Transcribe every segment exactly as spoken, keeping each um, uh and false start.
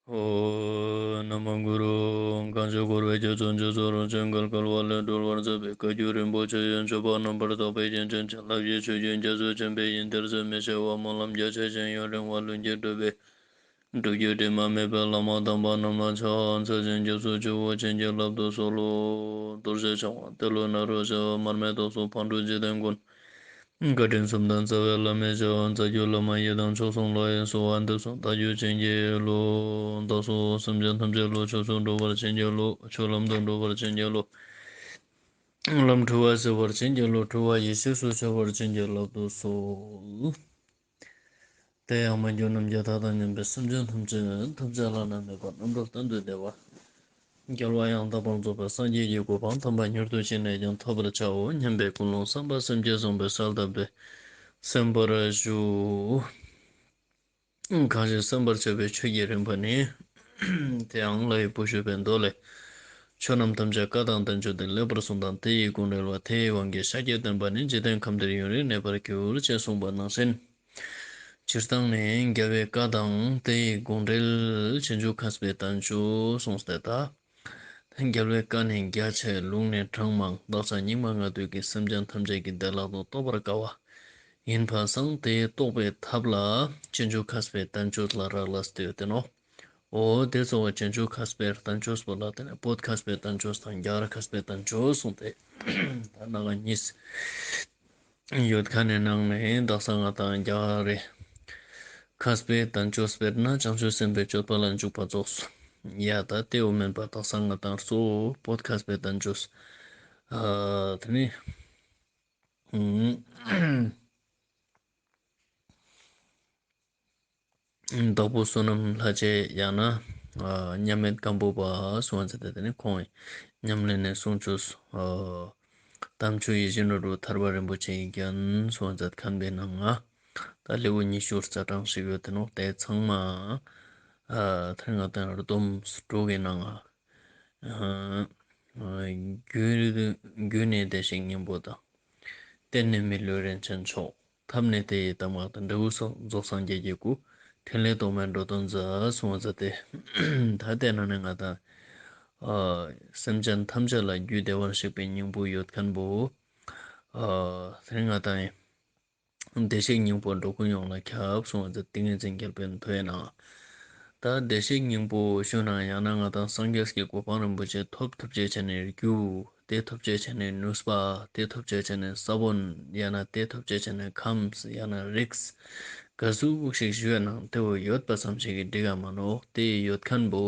ཨོ། ན་མོ་གུ་རུ། གང་ཞིག་འཁོར་བའི་རྒྱ་མཚོ་འཇིགས་ཚོགས་རང་བྱུང་གལ་གལ་བ་ལས་སྒྲོལ་བར་མཛད་པའི་བཀའ་བརྒྱུད་རིན་པོ་ཆེ་ཡི་མཆོད་པ་རྣམ་པར་དག་པའི་རྒྱན་ཅན་བྱིན་རླབས་ཀྱི་ཆུ་རྒྱུན་རྒྱ་མཚོ་ཆེན་པོའི་ཡུལ་འདིར་ཟད་མི་ཤེས་པ་སྨོན་ལམ་རྒྱ་ཆེ་ཞིང་ཡུན་རིང་བ་ལྷུན་གྱིས་གྲུབ་པའི་སྒྲུབ་བརྒྱུད་དྲི་མ་མེད་པའི་བླ་མ་དམ་པ་རྣམས་ལ་ཕྱག་འཚལ་ཞིང་སྐྱབས་སུ་མཆིའོ། བྱིན་གྱིས་བརླབ་ཏུ་གསོལ་ལོ། རྡོ་རྗེ་འཆང་དབང་ཏེ་ལོ་ནཱ་རོ་ཞབས། མར་མེ་ཏོག་སོགས་ཕག་གྲུ་འཇིག་རྟེན་མགོན། བཀའ་དྲིན་གསུམ་ལྡན་རྩ་བའི་བླ་མའི་ཞབས། རྩ་བརྒྱུད་བླ་མ་ཡི་དམ་མཆོག་གསུམ་ལ་ཡི་གསོལ་བ་འདེབས་སོ། བདག་རྒྱུད་བྱིན་གྱིས་རློབས། བདག་སོགས་སེམས་ཅན་ཐམས་ཅད་བློ་ཆོས་སུ་འགྲོ་བར་བྱིན་གྱིས་རློབས། ཆོས་ལམ་དུ་འགྲོ་བར་བྱིན་གྱིས་རློབས། ལམ་འཁྲུལ་བ་སེལ་བར་བྱིན་གྱིས་རློབས། འཁྲུལ་བ་ཡེ་ཤེས་སུ་འཆར་བར་བྱིན་གྱིས་བརླབ་ཏུ་གསོལ། དེ་ཡང་མ་གྱུར་ནམ་མཁའི་མཐའ་དང་མཉམ་པའི་སེམས་ཅན་ཐམས་ཅད་ཐམས་ཅད་བླ་ན་མེད་པ་རྣམ་གྲོལ་གཏན་དུ་བདེ་བ། རྒྱལ་བ་ཡང་དག་པར་རྫོགས་པའི་སངས་རྒྱས་ཀྱི་གོ་འཕང་དམ་པ་མྱུར་དུ་ཅི་ནས་ཀྱང་ཐོབ་པར་བྱའོ་སྙམ་པའི་ཀུན་སློང་བསམ་པ་སེམས་བསྐྱེད་བཟུང་བའི་གསལ་བཏབ་པས་གསན་པར་ཞུ། གང་ཞིག་གསན་པར་བྱ་བའི་ཆོས་ཀྱི་རིམ་པ་ནི། དེའང་ལྷ་ཡི་བུ་ཞུས་པའི་མདོ་ལས། ཆོས་རྣམས་ཐམས་ཅད་བཀའ་དང་བསྟན་བཅོས་ཏེ། ལེགས་པར་གསུངས་དང་དེ་ཡི་གུང་འགྲེལ་བ། དེ་ཡི་དབང་གིས་ཤཱཀྱའི་བསྟན་པ་ནི། འཇིག་རྟེན་ཁམས་འདིར་ཡུན་རིང་གནས་པར་འགྱུར། ཅེས་གསུངས་པ་ནང་བཞིན། སྤྱིར་བཏང་ནི་རྒྱལ་བའི་བཀའ་དང་དེ་ཡི་གུང་འགྲེལ་རྗེས་འཇུག་མཁས་པའི་བསྟན་བཅོས་གསུངས་ཏེ། ད་རྒྱལ་བའི་བཀའ་ནི་རྒྱ་ཆེ། ལུང་ནི་གྲངས་མང་། བདག་ཅག་སྙིགས་མ་ལྔ་བདོའི་སེམས་ཅན་ཐམས་ཅད་ཀྱི་བདེ་བླག་ཏུ་རྟོགས་པར་དཀའ་བ་ཡིན་པ་སང་། དེ་རྟོགས་པའི་ཐབས་ལ་རྗེས་འཇུག་མཁས་པའི་བསྟན་བཅོས་ལ་རག་ལས་ཏེ་ཡོད་དེ་ནོ། འོ་དེ་གཙོ་བོ་རྗེས་འཇུག་མཁས་པའི་བསྟན་བཅོས་པོ་ལ་དེ་ནས་བོད་མཁས་པའི་བསྟན་བཅོས་དང་རྒྱ་གར་མཁས་པའི་བསྟན་བཅོས་གསུངས་ཏེ། ད་ནང་གཉིས། ཡོད་མཁན་ནི་ནང་ནས་དག་ས་ང་དང་རྒྱ་གར་རེ། མཁས་པའི་བསྟན་བཅོས་དཔེར་ན་བྱང་ཆུབ་སེམས་དཔའི་སྤྱོད་པ་ལ་འཇུག་པ་རྫོགས་སོ། ཡ་ད་དེའུ་མིན་པ་དག་ས་ང་དང་གཙོ་བོ་བོད་མཁས་པའི་བསྟན་བཅོས། ཨ་དེ་ནི། ཨུམ། དྭགས་པོ་བསོད་ནམས་ལྷ་རྗེ་ཡང་ན། ཨ་མཉམ་མེད་སྒམ་པོ་པ་གསུང་བ་མཛད་དེ་དེ་ནི་ཁོང་གི་ཉམས་ལེན་ནས་གསུང་བཅོས། ཨ་དམ་ཆོས་ཡིད་བཞིན་ནོར་བུ་ཐར་པ་རིན་པོ་ཆེ་ཡི་རྒྱན་གསུང་བ་མཛད་མཁན་པའི་ནང་ང་ད་ལེའུ་ཉི་ཤུ་རྩ་གྲངས་ཤིག་ཡོད་དེ་ནོ། དེ་ཚང་མ་ཨ་ཐེངས་ང་དང་སྡོམ་དྲུག་གི་ནང་ང་། ཨ་རྒྱུ་རྒྱུ་ནི་བདེ་གཤེགས་སྙིང་པོ་དང་། རྟེན་ནི་མི་ལུས་རིན་ཆེན་མཆོག་ཐབས་ནི་དེ་ཡི་གདམས་ངག་དང་། འབྲས་བུ་སངས་རྫོགས་སངས་རྒྱས་ཀྱི་སྐུ། ཕྲིན་ལས་རྟོག་མེད་འགྲོ་དོན་མཛད། གསུང་བ་མཛད་དེ། ད་ལྟའི་ནང་ནས་ང་དང་ཨ་སེམས་ཅན་ཐམས་ཅད་ལ་རྒྱུད་བདེ་བར་གཤེགས་པའི་སྙིང་པོ་ཡོད་མཁན་པོ། ཨ་དེ་ང་དང་བདེ་གཤེགས་སྙིང་པོ་འགྲོ་ཀུན་ཡོངས་ལ་ཁྱབ། གསུང་བ་མཛད། ཏིང་ངེ་འཛིན་རྒྱལ་པོའི་མཐུ་ཡིན་ན། ད་བདེ་གཤེགས་སྙིང་པོ་ཞུ་ན་ཡང་ན་ང་དང་སངས་རྒྱས་ཀྱི་གོ་འཕང་རིན་པོ་ཆེ་ཐོབ་ཐུབ་ཅེས་བྱས་ནས་རྒྱུ། དེ་ཐོབ་ཅེས་བྱས་ནས་ནུས་པ། དེ་ཐོབ་ཅེས་བྱས་ནས་ས་བོན། ཡང་ན་དེ་ཐོབ་ཅེས་བྱས་ནས་ཁམས། ཡང་ན་རིགས། ག་ཟུག་ཞིག་ཞུ་བའི་ནང་དེ་བོ་ཡོད་པ་ཙམ་ཞིག་གིས་འགྲིག་ག་མ་ནོག་དེ་ཡོད་མཁན་པོ་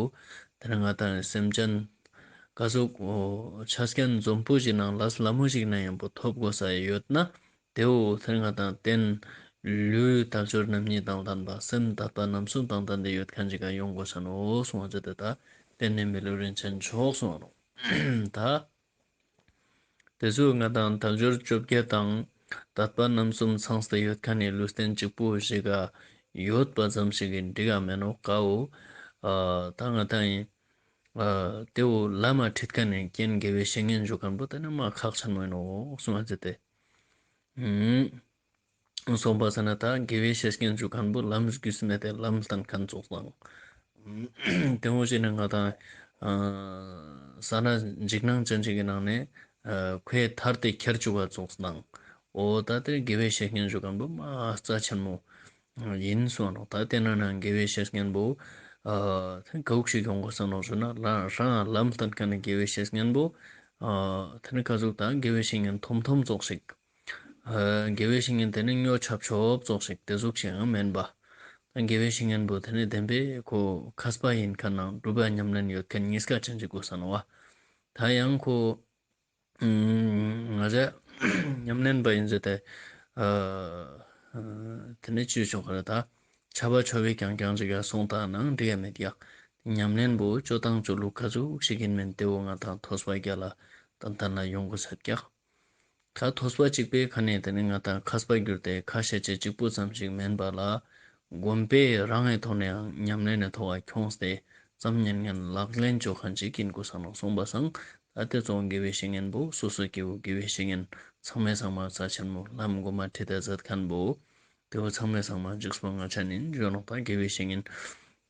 དེ་ནི་ང་དང་སེམས་ཅན་ག་ཟུག་ཆ་རྐྱེན་འཛོམས་པོ་ཞིག་ནང་ལ་ལ་མོ་ཞིག་ན་ཡང་པོ་ཐོབ་དགོས་ས་ཡོད་ན། དེའོ་ཐེར་ང་དང་རྟེན་ལུས་དལ་འབྱོར་རྣམ་གཉིས་དང་ལྡན་པ། སེམས་དད་པ་རྣམ་གསུམ་དང་ལྡན་ཏེ་ཡོད་མཁན་ཅིག་ག་ཡོང་དགོས་ས་ནོ་གསུང་བ་མཛད་དེ། ད་རྟེན་ནི་མི་ལུས་རིན་ཆེན་མཆོག་གསུང་བ་ནོ། ད་དེ་ཚོ་ང་དང་དལ་འབྱོར་བཅོ་བརྒྱད་དང་དད་པ་རྣམ་གསུམ་ཚང་སྟེ་ཡོད་མཁན་ནི་ལུས་རྟེན་གཅིག་པུ་ཞིག་ག་ཡོད་པ་ཙམ་ཞིག་གིས་འགྲིག་ག་མེད་ནོ་ཀའོ། ད་ང་དང་ཡིན། དེའོ་ལམ་མ་ཁྲིད་མཁན་ནི་རྐྱེན་དགེ་བའི་བཤེས་གཉེན་ཞུ་མཁན་པོ་དེ་ནི་མ་ཁག་ཆེན་མོ་ཡིན་ནོ་གསུང་བ་མཛད་དེ། སོང་པ་ཟེར་ན་ད་དགེ་བའི་བཤེས་གཉེན་ཞུ་མཁན་པོ་ལམ་རྒྱུས་སུ་མེད་དེ་ལམ་བསྟན་མཁན་ཙོགས་དང་། དེ་འོ་ཞིག་ནི་ང་དང་ས་ན་འཇིགས་སྣང་ཅན་ཞིག་གི་ནང་ནས་ཁོས་ཐར་ཏེ་ཁྱེར་བཅུག་པ་ཙོགས་དང་། འོ་ད་དེ་དགེ་བའི་བཤེས་གཉེན་ཞུ་མཁན་པོ་མ་རྩ་ཆེན་མོ་ཡིན་གསུང་ནོ། ད་དེ་ན་ན་དགེ་བའི་བཤེས་གཉེན་པོ་དེ་ག་འུག་ཞིག་ཡོང་དགོས་ས་ནོ་ཞུ་ན། རང་རང་ལམ་བསྟན་མཁན་ནི་དགེ་བའི་བཤེས་གཉེན་པོ་དེ་ནི་ག་ཟུག་དང་དགེ་བའི་བཤེས་གཉེན་ཐོམ་ཐོམ་ཙོགས་ཤིག་དགེ་བའི་བཤེས་གཉེན་དེ་ནི་ཉོ་ཆབ་ཆོབ་ཙོགས་ཤིག་དེ་ཟུག་ཞིག་ཡང་མིན་པ། དགེ་བའི་བཤེས་གཉེན་པོ་དེ་ནི་བདེན་པའི་ཁོ་མཁས་པ་ཡིན་མཁན་ནང་སྒྲུབ་པ་ཉམས་ལེན་ཡོད་མཁན་གཉིས་ཀ་ཅན་ཅིག་དགོས་ས་ནོ་བ། ད་ཡང་ཁོ་ང་ཚོ་ཉམས་ལེན་པ་ཡིན་ཚེ་དེ་དེ་ནི་ཅི་ཆོག་ག་རེ། ད་ཆབ་ཆོབ་པའི་རྐྱང་རྐྱང་ཅིག་ཡང་སོང་ད་ནང་འགྲིག་ཡ་མེད་ཀྱག་ཉམས་ལེན་པོ་སྤྱོད་སྟངས་སྤྱོད་ལུགས་ག་ཚོད་ཞིག་ཡིན་མིན་དེ་བོ་ང་དང་ཐོས་པ་རྒྱ་ལ་ཏན་ཏན་ལ་ཡོང་དགོས་ས་ཀྱག་ད་ཐོས་པ་གཅིག་པའི་ཁ་ནས་དེ་ནི་ང་དང་མཁས་པ་གྱུར་ཏེ་ཁ་ཤས་ཅིག་གཅིག་པུ་ཙམ་ཞིག་མིན་པ་ལ། དགོན་པའི་རང་གི་ཐོག་ནས་ཡང་ཉམས་ལེན་ནས་ཐོག་ཁ་ཁྱོངས་ཏེ་ཙམ་ཉན་ངན་ལག་ལེན་ཅོ་མཁན་ཅིག་ཡིན་དགོས་ས་ནོ་གསུངས་པ་སང་། ད་དེ་ཚོ་དགེ་བའི་བཤེས་གཉེན་པོ་སོ་སོ་སྐྱེ་བོ་དགེ་བའི་བཤེས་གཉེན་ཚང་མའི་ཚང་མ་རྩ་ཆེན་མོ་ལམ་གོ་མ་ཁྲིད་དེ་མཛད་མཁན་པོ། དེ་བོ་ཚང་མའི་ཚང་མ་འཇིགས་པ་ང་ཆ་ནིན་བརྗོད་ནོ། ད་དགེ་བའི་བཤེས་གཉེན་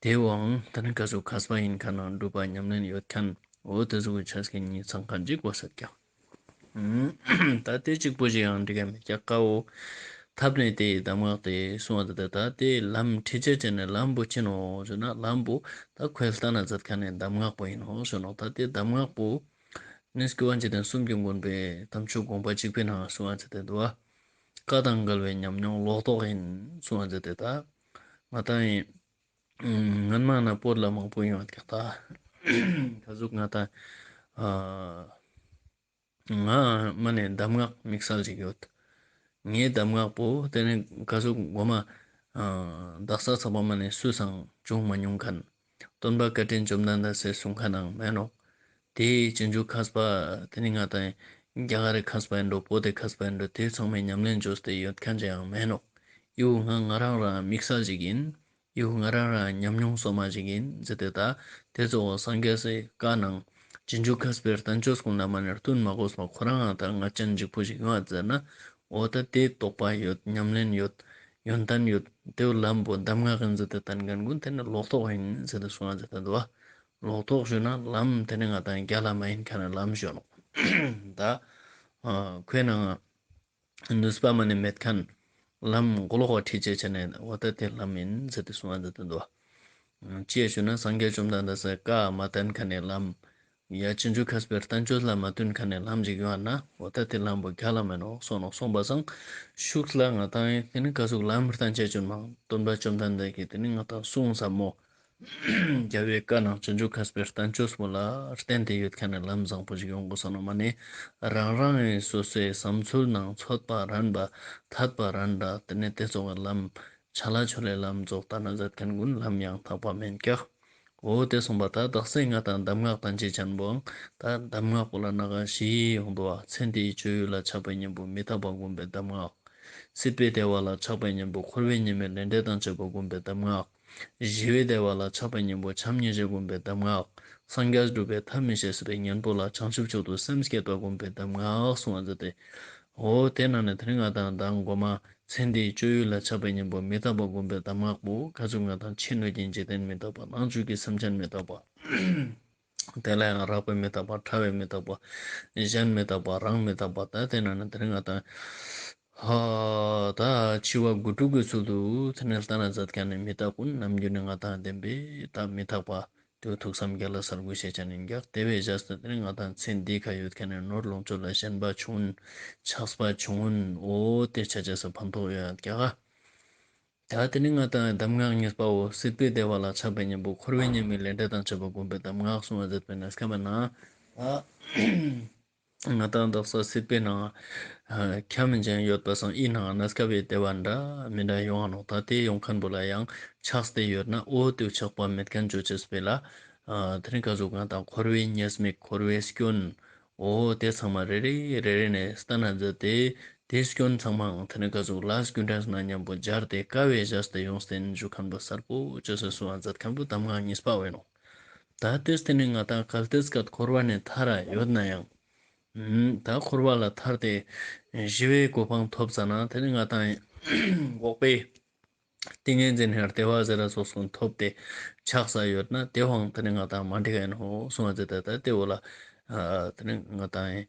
དེའང་ད་ནི་ག་ཟུག་མཁས་པ་ཡིན་མཁན་ནང་སྒྲུབ་པ་ཉམས་ལེན་ཡོད་མཁན། འོ་དེ་ཟུག་གི་ཆ་རྐྱེན་གཉིས་ཚང་མཁན་ཅིག་དགོས་ས་ཀྱང་། ད་དེ་གཅིག་པོ་ཞིག་ཡང་འགྲིག་ག་མེད་ཀྱག་ཀ་འོ། ཐབས་ནི་དེའི་གདམས་ངག་སྟེ་གསུང་བ་དེ། ད་དེ་ལམ་ཁྲིད་བྱེད་ཅན་ནི་ལམ་པོ་ཅི་ནོ་ཟེར་ན། ལམ་པོ་ད་ཁོས་ལྟ་ན་མཛད་མཁན་ནི་གདམས་ངག་པོ་ཡིན་ནོ་ཟེར་ནོ། ད་དེ་གདམས་ངག་པོ་ནི་སྐྱོབ་པ་འཇིག་རྟེན་གསུམ་གྱི་མགོན་པོའི་དམ་ཆོས་དགོངས་པ་གཅིག་པའི་ནང་གསུང་བ་མཛད་དེ་འདུག་བ། བཀའ་དང་འགལ་བའི་ཉམས་མྱོང་ལོག་རྟོག་ཡིན་གསུང་བ་མཛད་དེ། ད་ང་དང་ཡིན། སྔན་མ་ན་བོད་ལ་མང་པོ་ཡོང་ཀྱག་ད། ག་ཟུག་ང་དང་ཨ། ང་མ་ནས་གདམས་ངག་དམིགས་བསལ་ཅིག་ཡོད། ངའི་གདམས་ངག་པོ་དེ་ནི་ག་ཟུག་མགོ་མ་ཨ། དག་ས་ཚགས་པ་མ་ནས་སུས་སང་བྱུང་མ་མྱོང་མཁན། སྟོན་པ་བཀའ་དྲིན་བཅོམ་ལྡན་འདས་སའི་གསུང་ཁ་ནང་མེད་ནོ། དེའི་རྗེས་འཇུག་མཁས་པ་དེ་ནི་ང་དང་རྒྱ་གར་རི་མཁས་པ་ཡིན་འགྲོ། བོད་དི་མཁས་པ་ཡིན་འགྲོ། དེ་ཚང་མས་ཉམས་ལེན་བཅོས་ཏེ་ཡོད་མཁན་ཅི་ཡང་མེད་ནོ། ཡུ་ང་ང་རང་རང་དམིགས་བསལ་ཅིག་ཡིན། ཡུ་ང་རང་རང་ཉམས་མྱོང་སོ་མ་ཞིག་ཡིན་ཟེར་ཏེ། ད་དེ་གཙོ་བོ་སངས་རྒྱས་སའི་བཀའ་ནང་རྗེས་འཇུག་མཁས་པའི་བསྟན་བཅོས་ཀུན་ལ་མ་ནས་བསྟུན་མ་དགོས་པ་ཁོ་རང་ང་དང་ང་ཅན་འཇིགས་པོ་ཞིག་ཡོང་བ་ཟེར་ན། འོ་ད་དེ་རྟོགས་པ་ཡོད། ཉམས་ལེན་ཡོད། ཡོན་ཏན་ཡོད། དེའུ་ལམ་པོ་གདམས་ངག་ཡིན་ཟེར་ཏེ་བསྟན་མཁན་ཀུན་དེ་ནི་ལོག་རྟོག་ཡིན་ཟེར་ཏེ་གསུང་བ་ཟེར་ཏེ་འདུག་བ། ལོག་རྟོག་ཞུ་ན་ལམ་དེ་ནི་ང་དང་རྒྱ་ལ་མ་ཡིན་མཁན་ནི་ལམ་ཞུ་ནོ། ད་ཁོའི་ནང་ནུས་པ་མ་ནི་མེད་མཁན། ལམ་མགོ་ལོག་པ་ཁྲིད་བྱེད་བྱས་ནས་འོ་ད་དེ་ལམ་ཡིན་ཟེར་ཏེ་གསུང་བ་མཛད་དེ་འདུག་ཅེས་ཞུ་ན་སངས་རྒྱས་བཅོམ་ལྡན་འདས་སའི་བཀའ་མ་བསྟན་མཁན་ནི་ལམ། ཡ་རྗེས་འཇུག་མཁས་པའི་བསྟན་བཅོས་ལ་མ་བསྟུན་མཁན་ནི་ལམ་ཞིག་ཡོང་བ་ན། འོ་ད་དེ་ལམ་པོ་རྒྱ་ལ་མེད་ནོ་གསུངས་ནོ། གསུངས་པ་སང་ཤུགས་ལ་ང་དང་དེ་ནི་ག་ཟུག་ལམ་བསྟན་བྱེད་ཅུང་མང་སྟོན་པ་བཅོམ་ལྡན་འདས་ཀྱིས་དེ་ནི་ང་དང་གསུངས་ས་མོ། རྒྱལ་བའི་བཀའ་ནང་རྗེས་འཇུག་མཁས་པའི་བསྟན་བཅོས་པོ་ལ་བརྟེན་ཏེ་ཡོད་མཁན་ནི་ལམ་བཟང་པོ་ཞིག་ཡོང་དགོས་ས་ནོ་མ་ནི། རང་རང་གི་སོ་སོའི་བསམ་ཚུལ་ནང་ཚོད་པ་རན་པ་ཐད་པ་རན་པ་དེ་ནི་དེ་ཚོ་གི་ལམ་ཆ་ལ་ཆོ་ལའི་ལམ་རྫོགས་ལྟ་ན་མཛད་མཁན་ཀུན་ལམ་ཡང་དག་པ་མིན་ཀྱག་འོ་དེ་གསུངས་པ། ད་དག་ས་ང་དང་གདམས་ངག་དང་བཅས་ཅན་པོའང་ད་གདམས་ངག་པོ་ལ་ན་ག་ཞིག་ཡོང་དུ་བ། ཚེ་འདིའི་སྤྱོད་ཡུལ་ལ་ཆགས་པའི་གཉེན་པོ་མི་རྟག་པ་བསྒོམ་པའི་གདམས་ངག་སྲིད་པའི་བདེ་བ་ལ་ཆགས་པའི་གཉེན་པོ་འཁོར་བའི་ཉེས་དམིགས་ལས་འབྲས་དང་བཅས་པ་བསྒོམ་པའི་གདམས་ངག་ཞི་བའི་བདེ་བ་ལ་ཆགས་པའི་གཉེན་པོ་བྱམས་སྙིང་རྗེ་བསྒོམ་པའི་གདམས་ངག་སངས་རྒྱས་སྒྲུབ་པའི་ཐབས་མི་ཤེས་པའི་གཉེན་པོ་ལ་བྱང་ཆུབ་མཆོག་ཏུ་སེམས་བསྐྱེད་པ་བསྒོམ་པའི་གདམས་ངག་གསུང་བ་མཛད་དེ། འོ་དེ་ནང་ནས་དེ་རིང་ང་དང་མདང་མགོ་མ་ཚེ་འདིའི་སྤྱོད་ཡུལ་ལ་ཆགས་པའི་གཉེན་པོ་མི་རྟག་པ་བསྒོམ་པའི་གདམས་ངག་པོ་ག་ཚོད་ང་དང་ཕྱི་སྣོད་ཀྱི་འཇིག་རྟེན་མི་རྟག་པ། ནང་བཅུད་ཀྱི་སེམས་ཅན་མི་རྟག་པ། དེ་ལ་ཡང་རགས་པའི་མི་རྟག་པ། ཕྲ་བའི་མི་རྟག་པ། གཞན་མི་རྟག་པ། རང་མི་རྟག་པ། ད་དེ་ནང་ནས་དེ་རིང་ང་དང་ཧ་ད་འཆི་བ་དགུ་ཕྲུགས་ཀྱི་ཚུལ་དུ་དེ་ནས་ལྟ་ན་མཛད་མཁན་ནི་མི་རྟག་ཀུན་ནམ་རྒྱུན་ནས་ང་དང་བདེན་པའི་ད་མི་རྟག་པ། དེ་ཐུགས་བསམ་རྒྱ་ལ་གསལ་དགོས་ཤེས་ཅན་ཡིན་ཀྱང་། དེ་བས་བཞག་སྟེ་དེ་ནི་ང་དང་ཚེ་འདི་ཁ་ཡོད་མཁན་ནི་ནོར་ལོངས་སྤྱོད་ལ་ཞེན་པ་བྱུང་། ཆགས་པ་བྱུང་། འོ་དེ་ཆ་ཆ་ས་ཕན་ཐོགས་ཡོད་ཀྱག་ད་དེ་ནི་ང་དང་གདམས་ངག་གཉིས་པའོ། སྲིད་པའི་བདེ་བ་ལ་ཆགས་པའི་གཉེན་པོ་འཁོར་བའི་ཉེས་དམིགས་ལས་འབྲས་དང་བཅས་པ་བསྒོམ་པའི་གདམས་ངག་གསུང་བ་མཛད་པའི་གནས་སྐབས་ན། ད། ང་དང་དག་ས་སྲིད་པའི་ནང་ཁྱམས་ཅན་ཡོད་པ་སང་ཨི་ནང་གནས་སྐབས་པའི་བདེ་བ་འདྲ་མི་འདྲ་ཡོང་ང་ནོ། ད་དེ་ཡོང་མཁན་པོ་ལ་ཡང་ཆགས་ཏེ་ཡོད་ན་འོ་དེ་ཆགས་པ་མེད་མཁན་བཅོ་ཆེས་པས་ལ། དེ་རིང་ག་ཟུག་ང་དང་འཁོར་བའི་ཉེས་དམིགས་འཁོར་བའི་སྐྱོན། འོ་དེ་ཚང་མ་རེ་རེ་རེ་རེ་ནས་བསྟན་ན་མཛད་དེ། དེ་སྐྱོན་ཚང་མའང་དེ་རིང་ག་ཟུག་ལས་རྒྱུ་འབྲས་ན་མཉམ་པོ་སྦྱར་ཏེ་དཀའ་བའི་བཞག་སྟེ་ཡོངས་ཏེ་འཇུག་མཁན་པོ་གསལ་པོ་བཅོ་ས་གསུང་བ་མཛད་མཁན་པོ་གདམས་ངག་གཉིས་པ་བས་ནོ། ད་དེ་སྟེ་ནི་ང་དང་གལ་ཏེ་སྐད་འཁོར་བ་ནས་ཐར་ར་ཡོད་ན་ཡང་། ད་འཁོར་བ་ལ་ཐར་ཏེ་ཞི་བའི་གོ་འཕང་ཐོབ་ཙ་ན་དེ་ནི་ང་དང་འགོག་པའི་ཏིང་ངེ་འཛིན་ཧེར་བདེ་བ་ཟེར་ར་སོགས་སུ་ཐོབ་སྟེ་ཆགས་ས་ཡོད་ན་དེ་བའང་དེ་ནི་ང་དང་མ་འགྲིག་ཡིན་ཧོ་གསུང་བ་ཟེར་ཏེ། ད་དེ་འོ་ལ་དེ་ནི་ང་དང་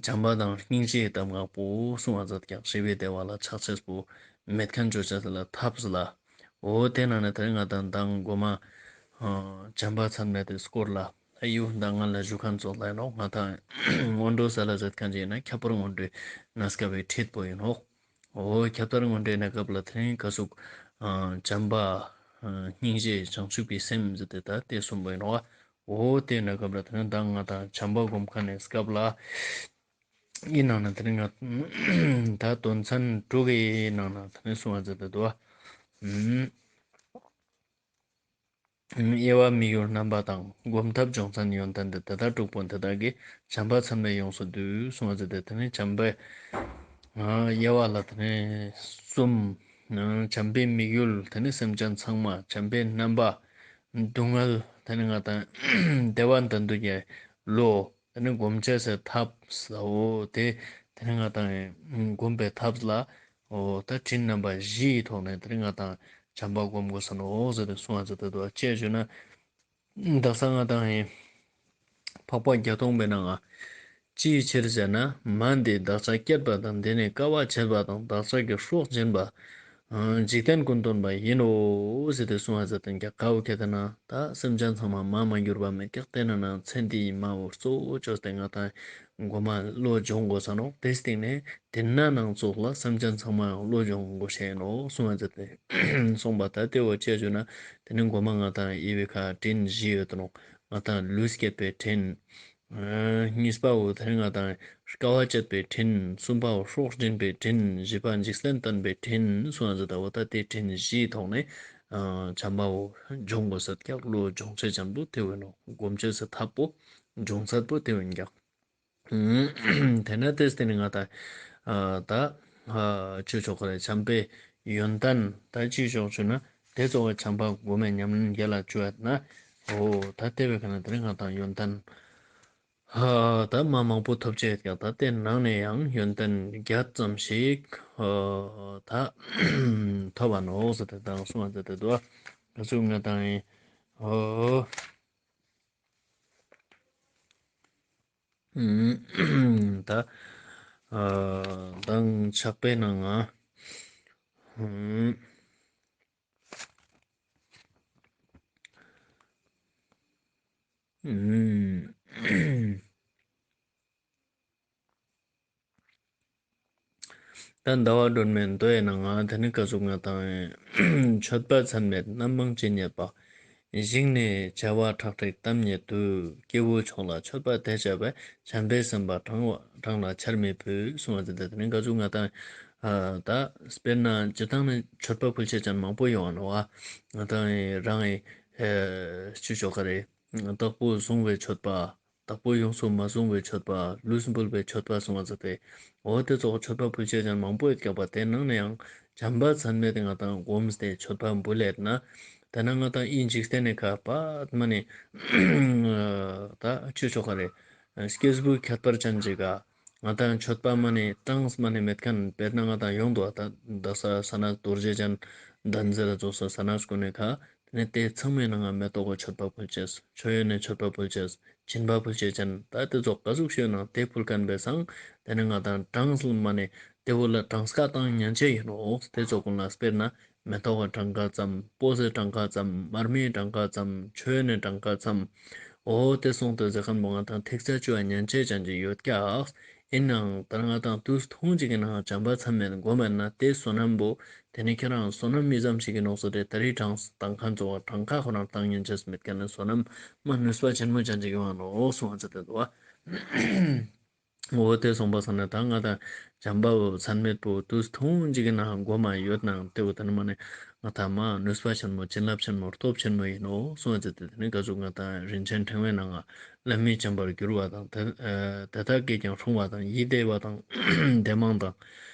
བྱམས་པ་དང་སྙིང་རྗེའི་གདམས་ངག་པོ་གསུང་བ་ཟེར་ཀྱང་ཞི་བའི་བདེ་བ་ལ་ཆགས་ཆེས་པོ་མེད་མཁན་བཅོ་ཆེས་ལ་ཐབས་ལ། འོ་དེ་ནང་ནས་དེ་རིང་ང་དང་མདང་མགོ་མ་བྱམས་པ་ཚད་མེད་དེ་སྐོར་ལ་ཨ་ཡུ་མདང་ང་ལ་ཞུ་མཁན་ཚོགས་ལ་ཡིན་ནོ། ང་དང་སྔོན་འགྲོ་ས་ལ་ཟེར་མཁན་ཅིག་ཡིན་ན་ཁྱད་པར་སྔོན་འགྲོའི་གནས་སྐབས་པའི་ཁྲིད་པོ་ཡིན་ནོ། འོ་ཁྱད་པར་སྔོན་འགྲོའི་གནས་སྐབས་ལ་དེ་རིང་ག་ཟུག་བྱམས་པ་སྙིང་རྗེ་བྱང་ཆུབ་ཀྱི་སེམས་ཟེར་ཏེ་ད་དེ་གསུམ་པོ་ཡིན་ནོ། འོ་དེ་གནས་སྐབས་ལ་དེ་རིང་མདང་ང་དང་བྱམས་པ་སྒོམ་མཁན་ནས་སྐབས་ལ། ཡི་ནང་ན་དེ་ནི་ང་ད་དོན་ཚན་དྲུག་གི་ནང་ན་དེ་ནི་གསུང་བ་མཛད་དེ་འདུག་བ། དབྱེ་བ་དམིགས་ཡུལ་རྣམ་པ་དང་སྒོམ་ཐབས་སྦྱོང་ཚན་ཡོན་ཏན་དེ་དེ་དག་དྲུག་པོ་དེ་དག་གིས་བྱམས་པ་ཚད་མེད་ཡོངས་སུ་བསྡུས་གསུང་བ་མཛད་དེ། དེ་ནི་བྱམས་པའི་དབྱེ་བ་ལ་དེ་ནི་གསུམ། བྱམས་པའི་དམིགས་ཡུལ་དེ་ནི་སེམས་ཅན་ཚང་མ། བྱམས་པའི་རྣམ་པ་སྡུག་བསྔལ་དེ་ནི་ང་དང་བདེ་བ་འདི་འདུག་གི་བློ། དེ་ནི་སྒོམ་བྱེད་སའི་ཐབས་ཟེར་འོ་དེ། དེ་ནི་ང་དང་སྒོམ་པའི་ཐབས་ལ་འོ་ད་དྲིན་རྣམ་པ་བཞི་ཡི་ཐོག་ནས་དེ་ནི་ང་དང་ བྱམས་པ་སྒོམ་དགོས་ས་ནོག་ཟེར་ཏེ་གསུངས་པ་ཟེར་ཏེ་འདུག་ཅེས་ཞུས་ན། བདག་ས་ང་དང་ཡིན། འཕགས་པ་བརྒྱ་སྟོང་པའི་ནང་ང་། ཅིའི་ཕྱིར་ཟེར་ན་མ་འདི་བདག་ཅག་བསྐྱེད་པ་དང་། འདི་ནི་དཀའ་བ་སྤྱད་པ་དང་། བདག་ཅག་གི་སྲོག་འབྱིན་པ། འཇིག་རྟེན་ཀུན་སྟོན་པ་ཡིན་ནོ་ཟེར་ཏེ་གསུངས་པ་ཟེར་ཏེ་འདུག་ཀ་བོ་ཁྱེད་ལྟ་ན་ད་སེམས་ཅན་ཚང་མ་མ་མ་གྱུར་པ་མེད་ཀྱག་དེ་ན་ན་ཚེ་འདིའི་མ་བོ་གཙོ་བོ་བཅོས་ཏེ་ང་དང་མགོ་མ་བློ་སྦྱོང་དགོས་ས་ནོག་དེ་སྟེང་ནས་དེ་ན་ནང་ཚོགས་ལ་སེམས་ཅན་ཚང་མ་ཡང་བློ་སྦྱོང་དགོས་ཤེས་ནོག་གསུངས་པ་ཟེར་ཏེ་གསུངས་པ་ད་དེ་བོ་ཅེས་ཞུས་ན། དེ་ནི་མགོ་མ་ང་དང་ཡི་བེ་ཁ་དྲིན་བཞི་ཡོད་དོ་ནོག་ང་དང་ལུས་བསྐྱེད་པའི་དྲིན། གཉིས་པ་བོ་དེ་ནི་ང་དང་དཀའ་བ་སྤྱད་པའི་དྲིན། གསུམ་པ་བོ་སྲོག་འབྱིན་པའི་དྲིན། བཞི་པ་འཇིག་རྟེན་བསྟན་པའི་དྲིན་གསུངས་པ་ཟེར་ད་བོ་ད་དེ་དྲིན་བཞིའི་ཐོག་ནས་བྱམས་པ་བོ་སྦྱོང་དགོས་ས་ཀྱག་བློ་སྦྱོང་ཆེ་ཅན་པོ་དེ་བོ་ནོག་སྒོམ་ཆེ་ས་ཐབས་པོ་སྦྱོང་ཚད་པོ་དེ་བོ་ཀྱག་དེ་ན་དེ་སྟེང་ནས་ང་དང་ད་ཆོས་ཆོག་ག་རེ་བྱམས་པའི་ཡོན་ཏན་ད་ཅི་ཆོག་ཆོས་ན་དེ་གཙོ་བོ་བྱམས་པ་སྒོམ་མེད་ཉམས་ལེན་རྒྱལ་ལ་བཅོས་ཡོད་ན། འོ་ད་དེ་བས་ཁ་ན་དེ་རིང་ང་དང་ཡོན་ཏན་ད་མ་མང་པོ་ཐོབ་ཆེད་ཀྱང་ད་དེ་ནང་ནས་ཡང་ཡོན་ཏན་བརྒྱད་ཙམ་ཞིག་ད་ཐོབ་པ་ནོག་ཟེར་ཏེ་དང་གསུངས་པ་ཟེར་ཏེ་འདུག་ག་ཚུགས་ང་དང་ཡིན། འོ། ད་ཨ་མདང་ཕྱག་དཔེ་ནང་ང་ད་ཟླ་བ་སྒྲོན་མེའི་མདོ་ཡི་ནང་ང་དེ་ནི་ག་ཟུག་ང་དང་མཆོད་པ་ཚད་མེད་རྣམ་མང་ཇི་སྙེད་པ། ཞིང་ནས་བྱ་བ་ཁྲག་ཁྲིག་གཏམ་སྙེད་དུ། སྐྱེ་བོ་མཆོག་ལ་མཆོད་པ་དེ་བྱས་པས། བྱམས་པའི་སེམས་པ་གྲངས་གྲངས་ལ་ཆར་མི་ཕོད་གསུངས་པ་དེ་དེ་ནི་ག་ཟུག་ང་དང་ད་དཔེར་ན་སྤྱིར་བཏང་ནས་མཆོད་པ་ཕུལ་བྱེད་ཅན་མང་པོ་ཡོང་བ་ནོག་པ། ང་དང་རང་གི་ཆོས་ཆོག་ག་རེ་བདག་པོ་བཟུང་བའི་མཆོད་པ། བདག་པོ་ཡོངས་སུ་མ་བཟུང་བའི་མཆོད་པ། ལུས་འབུལ་བའི་མཆོད་པ་གསུངས་པ་ཟེར་ཏེ། འོ་དེ་ཚོ་མཆོད་པ་ཕུལ་བྱེད་ཅན་མང་པོ་ཡོད་ཀྱག་པ་དེ་ནང་ནས་ཡང་བྱམས་པ་ཚད་མེད་དེ་ང་དང་སྒོམ་སྟེ་མཆོད་པ་འབུལ་ལེད་ན། དེ་ན་ང་དང་ཨི་འཇིག་རྟེན་ནས་ཁ་པ་མ་ནི་ད་ཆོས་ཆོག་ག་རེ་སྐྱེས་བུ་ཁྱད་པར་ཅན་ཅིག་ག་ང་དང་མཆོད་པ་མ་ནི་གྲངས་མ་ནི་མེད་མཁན་དཔེར་ན་ང་དང་ཡོང་འདུག་ད་ད་ས་ས་ན་རྡོ་རྗེ་ཅན་འདན་ཟེར་ར་ཚོགས་ས་ས་ན་སྐུ་ནས་ཁ། དེ་ནས་དེ་ཚང་མའི་ནང་ང་མེ་ཏོག་གི་མཆོད་པ་ཕུལ་བྱས། མཆོད་ཡོན་ནས་མཆོད་པ་ཕུལ་བྱས། སྦྱིན་པ་ཕུལ་བྱེད་ཅན་ད་དེ་ཚོ་ག་ཟུག་ཤོད་ན་དེ་ཕུལ་མཁན་པའི་སང་དེ་ནས་ང་དང་གྲངས་ལ་མ་ནས་དེ་བོ་ལ་གྲངས་ཀ་བཏང་ཉན་ཆེ་ཡིན་ནོ། དེ་ཚོ་ཀུན་ལ་དཔེར་ན་མེ་ཏོག་གི་གྲངས་ཀ་ཙམ། སྤོས་སའི་གྲངས་ཀ་ཙམ། མར་མེའི་གྲངས་ཀ་ཙམ། མཆོད་ཡོན་ནས་གྲངས་ཀ་ཙམ། འོ་དེ་སོང་དུ་ཟེར་མཁན་པོ་ང་དང་ཐེག་ཚད་བཅུ་བ་ཉན་ཆེ་ཅན་གྱི་ཡོད་ཀྱག་ཡིན་ནའང་ད་ང་དང་དུས་ཐུང་ཅིག་གི་ནང་བྱམས་པ་ཚད་མེད་སྒོམ་མེད་ན་དེ་བསོད་ནམས་པོ། དེ་ནས་ཁྱེད་རང་བསོད་ནམས་མི་ཙམ་ཞིག་གི་ནོག་སོ་རེད། ད་རེས་གྲངས་བཏང་མཁན་ཚོ་བ་གྲངས་ཁ་ཁོ་རང་བཏང་ཉན་ཆེས་མེད་མཁན་ནི་བསོད་ནམས་མ་ནུས་པ་ཆེན་མོ་ཅན་ཅིག་ཡོང་བ་ནོག་གསུངས་པ་ཚེ་དེ་འདུག་བ། འོ་དེ་སོང་པ་སང་ན་ད་ང་དང་བྱམས་པ་བོ་ཚད་མེད་པོ་དུས་ཐུང་ཅིག་གི་ནང་སྒོམ་མ་ཡོད་ནའང་དེ་བོ་དེ་ནི་མ་ནི་ང་དང་མ་ནུས་པ་ཆེན་མོ་བྱིན་རླབས་ཆེན་མོ་སྟོབས་ཆེན་མོ་ཡིན་ནོག་གསུངས་པ་ཚེ་དེ་དེ་ནི་ག་ཟུག་ང་དང་རིན་ཆེན་ཕྲེང་བའི་ནང་ང་ལམ་མེ་འཆམ་པར་གྱུར་པ་དང་། དེ་དེ་དག་གིས་ཀྱང་སྲུང་བ་དང་། ཡིད་བདེ་བ་དང་བདེ་མང་དང་།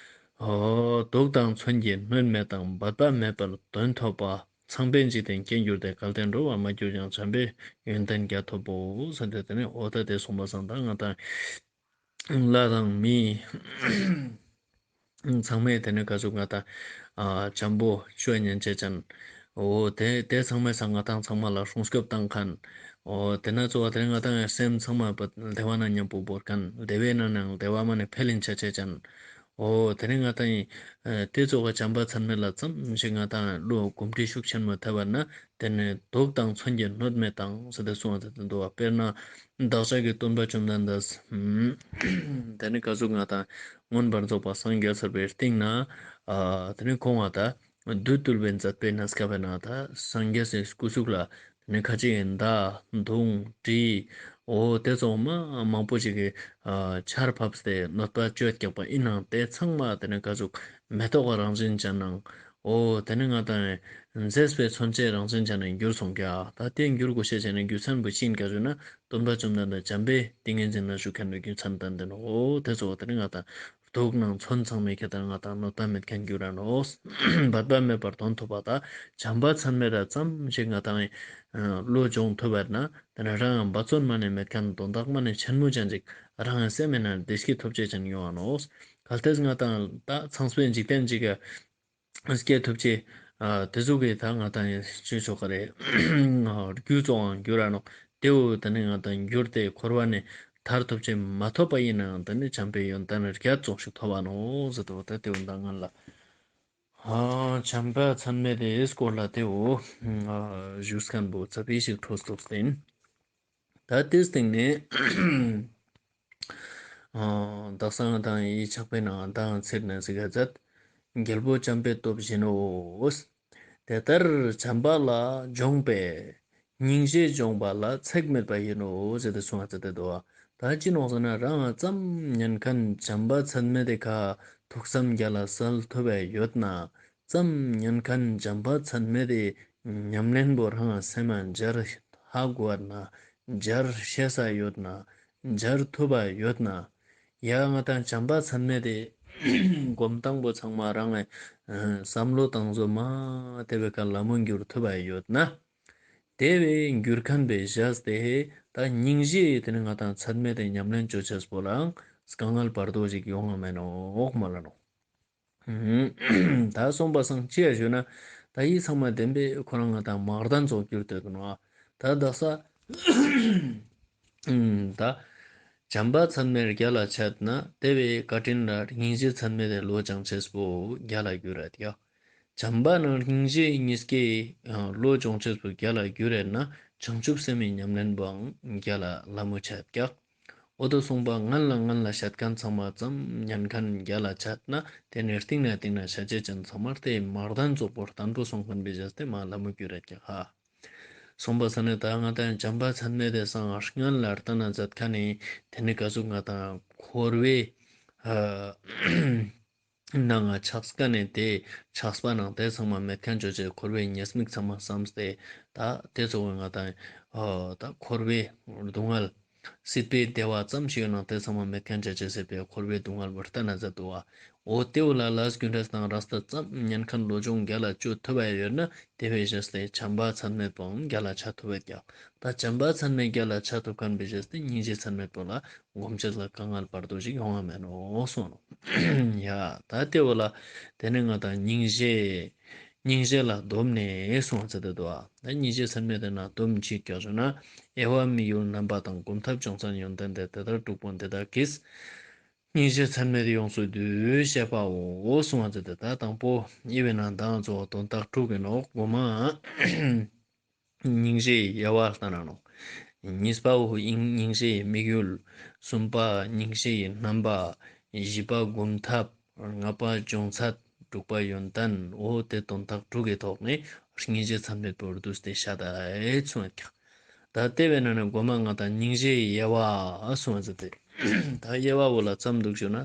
འོ། དུག་དང་མཚོན་གྱིས་གནོད་མེད་དང་། སྦད་པ་མེད་པར་དོན་ཐོབ་པ། ཚངས་པའི་འཇིག་རྟེན་སྐྱེ་འགྱུར་ཏེ། གལ་ཏེ་འགྲོ་བར་མ་གྱུར་ཀྱང་། བྱམས་པའི་ཡོན་ཏན་བརྒྱ་ཐོབ་བོ། ཟེར་ཏེ་དེ་ནས་འོ་ད་དེ་གསུངས་པ་སང་ད་ང་དང་ལྷ་དང་མི་ཚང་མས་དེ་ནས་ག་ཟུག་ང་དང་བྱམས་པོ་ཆོས་ཉན་བྱེད་ཅན། འོ་དེ་དེ་ཚང་མས་སང་ང་དང་ཚང་མ་ལ་སྲུང་སྐྱོབ་བཏང་མཁན། འོ་དེ་ན་གཙོ་བོ་དེ་ནས་ང་དང་སེམས་ཚང་མ་བདེ་བ་ན་མཉམ་པོ་བོར་མཁན། བདེ་བའི་ནང་ནས་བདེ་བ་མ་ནས་འཕེལ་ལེན་ཆ་བྱེད་ཅན། འོ་དེ་ནས་ང་དང་ཡིན། དེ་ཚོ་ག་བྱམས་པ་ཚད་མེད་ལ་ཙམ་ཞིག་ང་དང་བློ་གོམས་འདྲིས་ཤུགས་ཆེན་མོ་ཐེབས་པ་ན། དེ་ནས་དུག་དང་མཚོན་གྱིས་གནོད་མེད་དང་ཟེར་ཏེ་གསུངས་པ་དེ་འདུག་བ། དཔེར་ན་བདག་ཅག་གི་སྟོན་པ་བཅོམ་ལྡན་འདས། དེ་ནི་ག་ཟུག་ང་དང་མངོན་པར་རྫོགས་པ་སངས་རྒྱས་ཟེར་བའི་སྟེང་ན། དེ་ནི་ཁོང་བ་ད་བདུད་བཏུལ་བའི་མཛད་པའི་གནས་སྐབས་ན་ད་སངས་རྒྱས་སི་སྐུ་གཟུགས་ལ་དེ་ནི་ཁ་ཅིག་གིས་མདའ་མདུང་གྲི། འོ་དེ་ཚོ་མ་མང་པོ་ཞིག་གིས་ཆར་ཕབ་སྟེ་གནོད་པ་བཅོས་ཀྱག་པ་ཡིན་ནའང་དེ་ཚང་མ་དེ་ནི་ག་ཟུག་མེ་ཏོག་གི་རང་བཞིན་ཅན་ནང་། འོ་དེ་ནི་ང་དང་མཛེས་པའི་མཚོན་བྱེད་རང་བཞིན་ཅན་ནི་འགྱུར་སོང་ཀྱག་ད་དེ་འགྱུར་དགོས་ཤེས་ཅན་ནི་རྒྱུ་མཚན་པོ་ཅི་ཡིན་ག་ཟེར་ན། སྟོན་པ་བཅོམ་ལྡན་འདས་བྱམས་པའི་ཏིང་ངེ་འཛིན་ན་བཞུགས་མཁན་ནི་རྒྱུ་མཚན་དང་ལྡན་ནོ། འོ་དེ་ཚོ་དེ་ནི་ང་དང་དུག་ནང་མཚོན་ཚང་མས་ཁྱེད་དང་ང་དང་གནོད་པ་མེད་མཁན་འགྱུར་ར་ནོ། སྦད་པ་མེད་པར་དོན་ཐོབ་པ་དང་བྱམས་པ་ཚད་མེད་ར་ཙམ་ཞིག་ང་དང་བློ་སྦྱོང་ཐུབ་པ་ན་དེ་ནི་རང་ཡང་འབད་བརྩོན་མ་ནས་མེད་མཁན་དོན་དག་མ་ནས་ཆེན་མོ་ཅན་ཅིག་རང་ཡང་སེམས་མེད་ན་བདེ་སྐྱིད་ཐོབ་བྱེད་ཅན་ཡོང་བ་ནོ། གལ་ཏེ་ང་དང་ད་ཚངས་པའི་འཇིག་རྟེན་ཅིག་གི་སྐྱེ་ཐུབ་ཅེས་ ཨ་དེ་ཚོ་གི་ད་ང་དང་ཡང་ཅི་ཆོག་ག་རེད། རྒྱུ་གཙོ་བོའང་འགྱུར་ར་ནོག་དེའུ་ད་ནི་ང་དང་འགྱུར་ཏེ་འཁོར་བ་ནས་ཐར་ཐུབ་ཅེས་མ་ཐོབ་པ་ཡིན་ནའང་ད་ནི་བྱམས་པའི་ཡོན་ཏན་རྒྱ་ཙོག་ཞིག་ཐོབ་པ་ནོག་ཟེར་དུ་ད་དེའུ་ད་ང་ལ། ཨ་བྱམས་པ་ཚད་མེད་དེ་སྐོར་ལ་དེའུ་ཨ་བཞུགས་མཁན་པོ་ཚ་པི་ཞིག་འཕྲོ་སྟོགས་ཏེ་ཡིན། ད་དེའི་སྟེང་ནས། ཨ་དག་ས་ང་དང་ཡི་ཕྱག་དཔེ་ནང་དང་ཚེར་ནས་ཟིག་ག་ཚད། རྒྱལ་པོ་བྱམས་པའི་སྟོབས་བཞིན་ནོ། དེ་ལྟར་བྱམས་པ་ལ་སྦྱོངས་པས། སྙིང་རྗེ་སྦྱོངས་པ་ལ་ཚེགས་མེད་པ་ཡིན་ནོ་ཟེར་ཏེ་གསུངས་པ་ཚེ་དེ་དོ། ད་ཅི་ནོག་ཟེར་ན་རང་ཙམ་ཉན་མཁན་བྱམས་པ་ཚད་མེད་དེ་ཁ་ཐུགས་བསམ་རྒྱ་ལ་གསལ་ཐུབ་པ་ཡོད་ན། ཙམ་ཉན་མཁན་བྱམས་པ་ཚད་མེད་དེ་ཉམས་ལེན་པོ་རང་སེམས་མ་འཇར་ཧ་གོ་བ་ན། འཇར་ཤེས་ས་ཡོད་ན། འཇར་ཐུབ་པ་ཡོད་ན། ཡ་ང་དང་བྱམས་པ་ཚད་མེད་དེ་སྒོམ་སྟངས་པོ་ཚང་མ་རང་ཨ་བསམ་བློ་བཏང་བཟོ་མ་དེ་བའི་ཁ་ལ་མོ་འགྱུར་ཐུབ་པ་ཡོད་ན། དེ་བས་འགྱུར་མཁན་པའི་བཞག་སྟེ་ད་སྙིང་རྗེ་དེ་ནི་ང་དང་ཚད་མེད་དེ་ཉམས་ལེན་བཅོ་ཆེས་པོ་ལའང་དཀའ་ངལ་བར་དོ་ཞིག་ཡོང་བ་མེད་ནོག་མ་ལ་ནོག་ད་གསུངས་པ་སང་ཅི་ཡ་ཞུ་ན། ད་ཡིད་ཚང་མ་བདེན་པས་ཁོ་རང་ང་དང་མར་ལྡན་ཚོགས་གྱུར་ཏེ་དུ་ནོ། ད་དག་ས་ད་བྱམས་པ་ཚད་མེད་རྒྱ་ལ་ཆད་ན་དེ་བས་བཀའ་དྲིན་ལ་སྙིང་རྗེ་ཚད་མེད་དེ་ལོ་ཅང་ཆེས་པོ་རྒྱ་ལ་གྱུར་ར་དེ་ཡ། བྱམས་པ་ནང་སྙིང་རྗེ་གཉིས་ཀའི་ལོ་ཅང་ཆེས་པོ་རྒྱ་ལ་གྱུར་ར་ན་བྱང་ཆུབ་སེམས་མི་ཉམས་ལེན་པའང་རྒྱ་ལ་ལ་མོ་ཆད་ཀྱག་འོ་དོ་གསུངས་པ་ངན་ལ་ངན་ལ་བཤད་མཁན་ཚང་མ་ཙམ་ཉན་མཁན་རྒྱ་ལ་ཆད་ན་དེ་ནས་སྟེང་ན་སྟེང་ན་བཤད་བྱེད་ཅན་ཚང་མར་དེ་མར་ལྡན་ཚོགས་པོ་བརྟན་པོ་སོང་མཁན་པའི་བཞག་སྟེ་མ་ལ་མོ་གྱུར་ར་ཀྱག་ཧ། གསུངས་པ་ས་ནས་ད་ང་དང་བྱམས་པ་ཚད་མེད་དེ་སང་སྔན་ལ་ལྟ་ན་མཛད་མཁན་ནི་དེ་ནི་ག་ཟུག་ང་དང་འཁོར་བའི་ནང་ང་ཆགས་ཀ་ནས་དེ་ཆགས་པ་ནང་དེ་ཚང་མ་མེད་མཁན་བྱོས་བྱས་འཁོར་བའི་ཉེས་དམིགས་ཚང་མ་བསམས་ཏེ་ད་དེ་ཚོ་གི་ང་དང་ད་འཁོར་བའི་སྡུག་བསྔལ། སྲིད་པའི་བདེ་བ་ཙམ་ཞིག་ཡོད་ན་དེ་ཚང་མ་མེད་མཁན་བྱ་བྱེད་སྲིད་པའི་འཁོར་བའི་སྡུག་བསྔལ་བར་ལྟ་ན་མཛད་དུ་བ། འོ་དེ་བོ་ལ་ལས་རྒྱུ་འབྲས་དང་རང་ལྟ་ཙམ་ཉན་མཁན་བློ་སྦྱོང་རྒྱ་ལ་བཅུ་ཐུབ་པ་ཡོད་ན་དེ་བས་གཞན་སྟེ་བྱམས་པ་ཚད་མེད་པའང་རྒྱ་ལ་ཆ་ཐུབ་པས་ཀྱང་། ད་བྱམས་པ་ཚད་མེད་རྒྱ་ལ་ཆ་ཐུབ་མཁན་བས་གཞན་སྟེ་སྙིང་རྗེ་ཚད་མེད་པོ་ལ་སྒོམ་བྱེད་ལ་དཀའ་ངལ་བར་དོ་ཞིག་ཡོང་བ་མེད་ནོ་གསུངས་ནོ། ཡ་ད་དེ་བོ་ལ་དེ་ནི་ང་དང་སྙིང་རྗེ། སྙིང་རྗེ་ལ་སྡོམ་ནས་གསུངས་ཚེ་དེ་དོ། ད་སྙིང་རྗེ་ཚད་མེད་དེ་ན་སྡོམ་ཅིག་ཀྱང་ཞུ་ན། དབྱེ་བ་དམིགས་ཡུལ་རྣམ་པ་དང་སྒོམ་ཐབས་སྦྱོང་ཚན་ཡོན་ཏན་དེ་དེ་ལྟར་དྲུག་པོ་འདི་དག་གིས། སྙིང་རྗེ་ཚད་མེད་ཡོངས་སུ་བསྡུས་བཤད་པའོ་གསུངས་ཚེ་དེ་ད་དང་པོ་དབྱེ་བའི་ནང་དང་གཙོ་བོ་དོན་དག་དྲུག་གི་ནོ། དགོང་མ་སྙིང་རྗེའི་དབྱེ་བ་ལྟ་ན་ནོ། གཉིས་པ་འོ་སྙིང་རྗེའི་དམིགས་ཡུལ། གསུམ་པ་སྙིང་རྗེའི་རྣམ་པ། བཞི་པ་སྒོམ་ཐབས། ལྔ་པ་སྦྱོང་ཚད། དྲུག་པ་ཡོན་ཏན། འོ་དེ་དོན་དག་དྲུག་གི་ཐོག་ནས་སྙིང་རྗེ་ཚད་མེད་པོ་བསྡུས་ཏེ་བཤད་ད་ཨེ་ཚུང་ཡ་ཀྱག་ད་ལྟེ་བའི་ནང་ནས་མགོ་མ་ང་དང་སྙིང་རྗེའི་དབྱེ་བ་གསུངས་ཟེར་ཏེ། ད་དབྱེ་བ་བོ་ལ་ཙམ་འདུག་ཞུ་ན།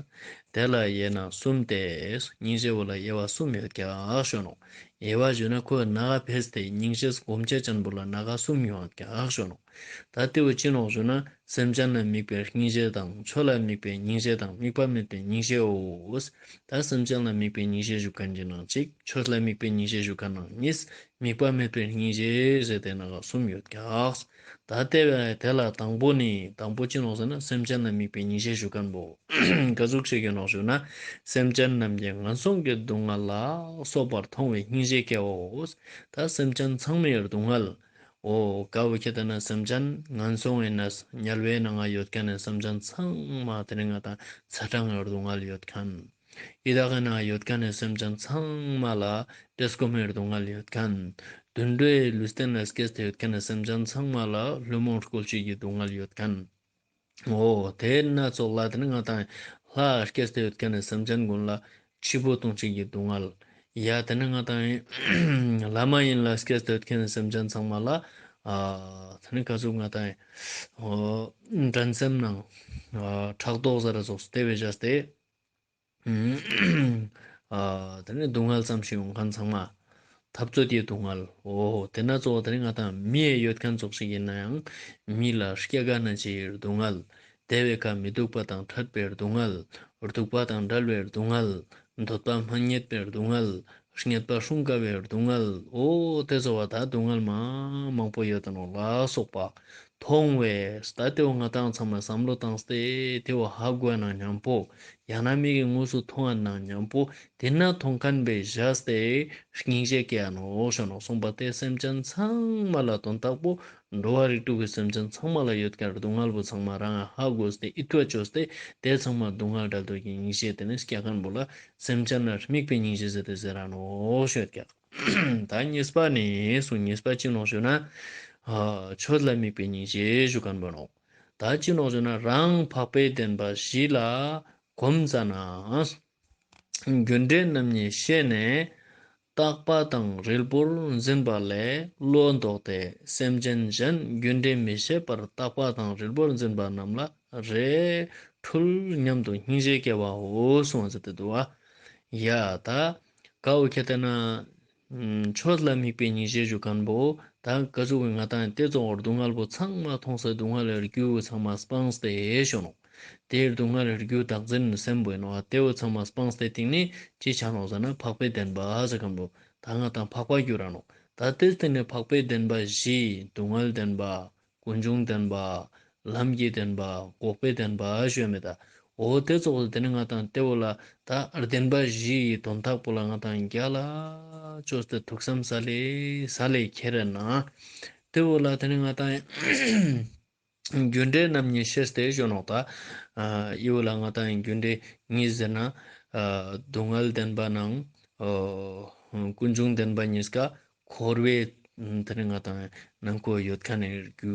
དེ་ལ་དབྱེ་ན་གསུམ་སྟེ། སྙིང་རྗེ་བོ་ལ་དབྱེ་བ་གསུམ་ཡོད་ཀྱག་ཞུ་ནོ། དབྱེ་བ་ཞུ་ན་ཁོའི་ནང་ཕེས་ཏེ་སྙིང་རྗེ་སྒོམ་བྱེད་ཅན་པོ་ལ་ནང་གསུམ་ཡོད་ཀྱག་ཞུ་ནོ། ད་དེ་བོ་ཅི་ནོག་ཞུ་ན། སེམས་ཅན་ལ་དམིགས་པའི་སྙིང་རྗེ་དང་ཆོས་ལ་དམིགས་པའི་སྙིང་རྗེ་དང་དམིགས་པ་མེད་པའི་སྙིང་རྗེའོ། ད་སེམས་ཅན་ལ་དམིགས་པའི་སྙིང་རྗེ་ཞུ་མཁན་གྱི་ནང་གཅིག་ཆོས་ལ་དམིགས་པའི་སྙིང་རྗེ་ཞུ་མཁན་ནང་གཉིས། དམིགས་པ་མེད་པའི་སྙིང་རྗེ་ཟེར་ཏེ་ནང་གསུམ་ཡོད་ཀྱག་ད་ལྟེ་བའི་དེ་ལ་དང་པོ་ནི་དང་པོ་ཅི་ནོག་ཟེར་ན་སེམས་ཅན་ལ་དམིགས་པའི་སྙིང་རྗེ་ཞུ་མཁན་པོ། ག་ཟུག་ཞིག་གི་ནོག་ཞུ་ན། སེམས་ཅན་རྣམས་ཀྱི་ངན་སོང་གི་སྡུག་བསྔལ་ལ་སོགས་པར་མཐོང་བའི་སྙིང་རྗེ་སྐྱེའོ། ད་སེམས་ཅན་ཚང་མའི་སྡུག་བསྔལ། འོ་ག་བོ་ཁྱེད་ལྟ་ན་སེམས་ཅན་ངན་སོང་ཡིན་ན་དམྱལ་བའི་ནང་ང་ཡོད་མཁན་ནི་སེམས་ཅན་ཚང་མ་དེ་ནི་ང་དང་ཚ་གྲང་གི་སྡུག་བསྔལ་ཡོད་མཁན། ཡི་དྭགས་ཀྱི་ནང་ཡོད་མཁན་ནི་སེམས་ཅན་ཚང་མ་ལ་བཀྲེས་སྐོམ་གྱི་སྡུག་བསྔལ་ཡོད་མཁན། དུད་འགྲོའི་ལུས་རྟེན་ལ་སྐྱེས་ཏེ་ཡོད་མཁན་ནི་སེམས་ཅན་ཚང་མ་ལ་ལུས་རྨོངས་བཀོལ་སྤྱོད་ཀྱི་སྡུག་བསྔལ་ཡོད་མཁན། འོ་དེ་སྣ་ཚོགས་ལ་དེ་ནི་ང་དང་ལྷ་སྐྱེས་ཏེ་ཡོད་མཁན་ནི་སེམས་ཅན་ཀུན་ལ་འཆི་འཕོ་ལྟུང་བྱེད་ཀྱི་སྡུག་བསྔལ། ཡ་དེ་ནི་ང་དང་ལྷ་མ་ཡིན་ལ་སྐྱེས་ཏེ་ཡོད་མཁན་ནི་སེམས་ཅན་ཚང་མ་ལ་ཨ་དེ་ནི་ག་ཟུག་ང་དང་འོ་འགྲན་སེམས་ནང་ཨ་ཕྲག་དོག་ཟེར་ར་སོགས་སུ་དེ་བས་བྱས་ཏེ། ཨ་དེ་ནས་སྡུག་བསྔལ་ཙམ་ཞིག་ཡོང་མཁན་ཚང་མ་འཐབ་རྩོད་ཀྱི་སྡུག་བསྔལ། འོ་དེ་ན་གཙོ་བོ་དེ་རིང་ང་དང་མི་ཡི་ཡོད་མཁན་ཙོགས་ཤིག་ཡིན་ན་ཡང་མི་ལ་སྐྱེ་རྒ་ན་འཆིའི་སྡུག་བསྔལ། དེ་བས་ཁ་མི་སྡུག་པ་དང་འཕྲད་པའི་སྡུག་བསྔལ། སྡུག་པ་དང་བྲལ་བའི་སྡུག་བསྔལ། འདོད་པ་མ་རྙེད་པའི་སྡུག་བསྔལ། རྙེད་པ་སྲུང་དཀའ་བའི་སྡུག་བསྔལ། འོ་དེ་ཚོ་བ་ད་སྡུག་བསྔལ་མ་མང་པོ་ཡོད་དེ་ནོ་ལ་སོགས་པ། མཐོང་བས་ད་དེ་བོ་ང་ཏང་ཚང་མ་བསམ་བློ་བཏང་སྟེ་དེ་བོ་ཧ་གོ་ཡ་ནང་མཉམ་པོ། ཡང་ན་མིག་གི་དངོས་སུ་མཐོང་བ་ནང་མཉམ་པོ། དེ་ན་མཐོང་མཁན་པའི་བཞག་སྟེ་སྙིང་རྗེ་སྐྱེ་ཡ་ནོག་ཞུ་ནོག་གསུངས་པ་སྟེ། སེམས་ཅན་ཚང་མ་ལ་དོན་དག་པོ་འགྲོ་བ་རིགས་དྲུག་གི་སེམས་ཅན་ཚང་མ་ལ་ཡོད་མཁན་སྡུག་བསྔལ་པོ་ཚང་མ་རང་ཧ་གོ་སྟེ་ཡིད་དུ་བཅོས་ཏེ་དེ་ཚང་མ་སྡུག་བསྔལ་བྲལ་འདོད་ཀྱི་སྙིང་རྗེ་དེ་ནི་སྐྱེ་མཁན་པོ་ལ་སེམས་ཅན་ལ་དམིགས་པའི་སྙིང་རྗེ་ཟེར་ཏེ་ཟེར་ར་ནོག་ཞུ་ཡོད་ཀྱག་ད་གཉིས་པ་ནི་སུ་གཉིས་པ་ཅི་ནོག་ཞུ་ན། ཨ་ཆོས་ལ་དམིགས་པའི་སྙིང་རྗེ་ཞུ་མཁན་པོ་ནོག་ད་ཅི་ནོག་ཞུ་ན་རང་འཕགས་པའི་བདེན་པ་བཞི་ལ་གོམས་ཙ་ན། རྒྱུ་འབྲས་རྣམ་གཉིས་ཤེས་ནས་རྟག་པ་དང་རིལ་པོར་འཛིན་པ་ལས་བློ་ལྡོག་སྟེ། སེམས་ཅན་གཞན་རྒྱུ་འབྲས་མི་ཤེས་པར་རྟག་པ་དང་རིལ་པོར་འཛིན་པ་རྣམས་ལ་རེ་འཁྲུལ་སྙམ་དུ་སྙིང་རྗེ་སྐྱེ་བའོ་གསུངས་ཟེར་ཏེ་འདུག་བ། ཡ་ད་ག་འོ་ཁྱེད་ལྟ་ན། ཆོས་ལ་དམིགས་པའི་སྙིང་རྗེ་ཞུ་མཁན་པོ་ད་ག་ཟུག་གི་ང་ཏང་དེ་ཚོ་སྡུག་བསྔལ་པོ་ཚང་མ་མཐོང་སྟེ་སྡུག་བསྔལ་རྒྱུ་ཚང་མ་སྤངས་ཏེ་ཞུ་ནོག་དེའི་སྡུག་བསྔལ་རྒྱུ་བདག་འཛིན་སེམས་པོ་ཡིན་ནོག་དེ་བོ་ཚང་མ་སྤངས་ཏེ་སྟེང་ནས་ཅི་ཆ་ནོག་ཟེར་ན་འཕགས་པའི་བདེན་པ་ཟེར་མཁན་པོ་ད་ང་ཏང་འཕགས་པ་གྱུར་ར་ནོག་ད་དེ་སྟེང་ནས་འཕགས་པའི་བདེན་པ་བཞི་སྡུག་བསྔལ་བདེན་པ། ཀུན་འབྱུང་བདེན་པ། ལམ་གྱི་བདེན་པ། འགོག་པའི་བདེན་པ་ཞུ་ཡ་མེད་ད། འོ་དེ་ཚོགས་དེ་ནི་ང་ཏང་དེ་བོ་ལ་ད་བདེན་པ་བཞི་ཡི་དོན་དག་པོ་ལ་ང་ཏང་རྒྱ་ལ་བཅོས་ཏེ་ཐུགས་བསམ་ས་ལེ་ས་ལེ་ཁྱེར་ན། དེ་བོ་ལ་དེ་ནི་ང་ཏང་རྒྱུ་འབྲས་རྣམ་གཉིས་ཤེས་ཏེ་ཞུ་ནོག་ད། ཨ་ཡི་བོ་ལ་ང་ཏང་རྒྱུ་འབྲས་གཉིས་ཟེར་ན། ཨ་སྡུག་བསྔལ་བདེན་པ་ནང་། ཨོ་ཀུན་འབྱུང་བདེན་པ་གཉིས་ཀ་འཁོར་བའི་དེ་ནི་ང་ཏང་ནང་ཁོ་ཡོད་མཁན་ནི་རྒྱུ་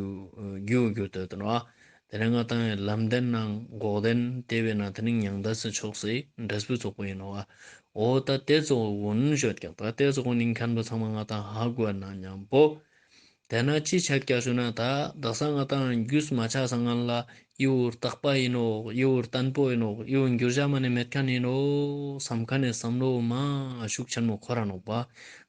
རྒྱུ་རྒྱུ་དེ་དོན་བ། དེ་ནི་ང་ཏང་ལམ་བདེན་ནང་འགོག་བདེན་དེ་བས་ན་དེ་ནི་མྱང་འདས་སུ་ཕྱོགས་སུ་འབྲས་བུ་ཚོགས་པོ་ཡིན་ནོ་བ། འོ་ད་དེ་ཚོ་འོན་ཞོད་ཀྱང་ད་དེ་ཚོ་ནིང་མཁན་པོ་ཚང་མ་ང་ཏང་ཧ་གོ་ན་མཉམ་པོ། དེ་ན་ཅི་ཆད་ཀྱག་ཞུ་ན་ད་དག་ས་ང་ཏང་རྒྱུས་མ་ཆགས་སང་ང་ལ། ཡི་བོ་རྟག་པ་ཡིན་ནོག་ཡི་བོ་བརྟན་པོ་ཡིན་ནོག་ཡི་བོ་འགྱུར་བྱ་མ་ནི་མེད་མཁན་ཡིན་ནོག་བསམ་མཁན་ནི་བསམ་བློ་མ་ཤུགས་ཆེན་མོ་འཁོར་ར་ནོག་པ།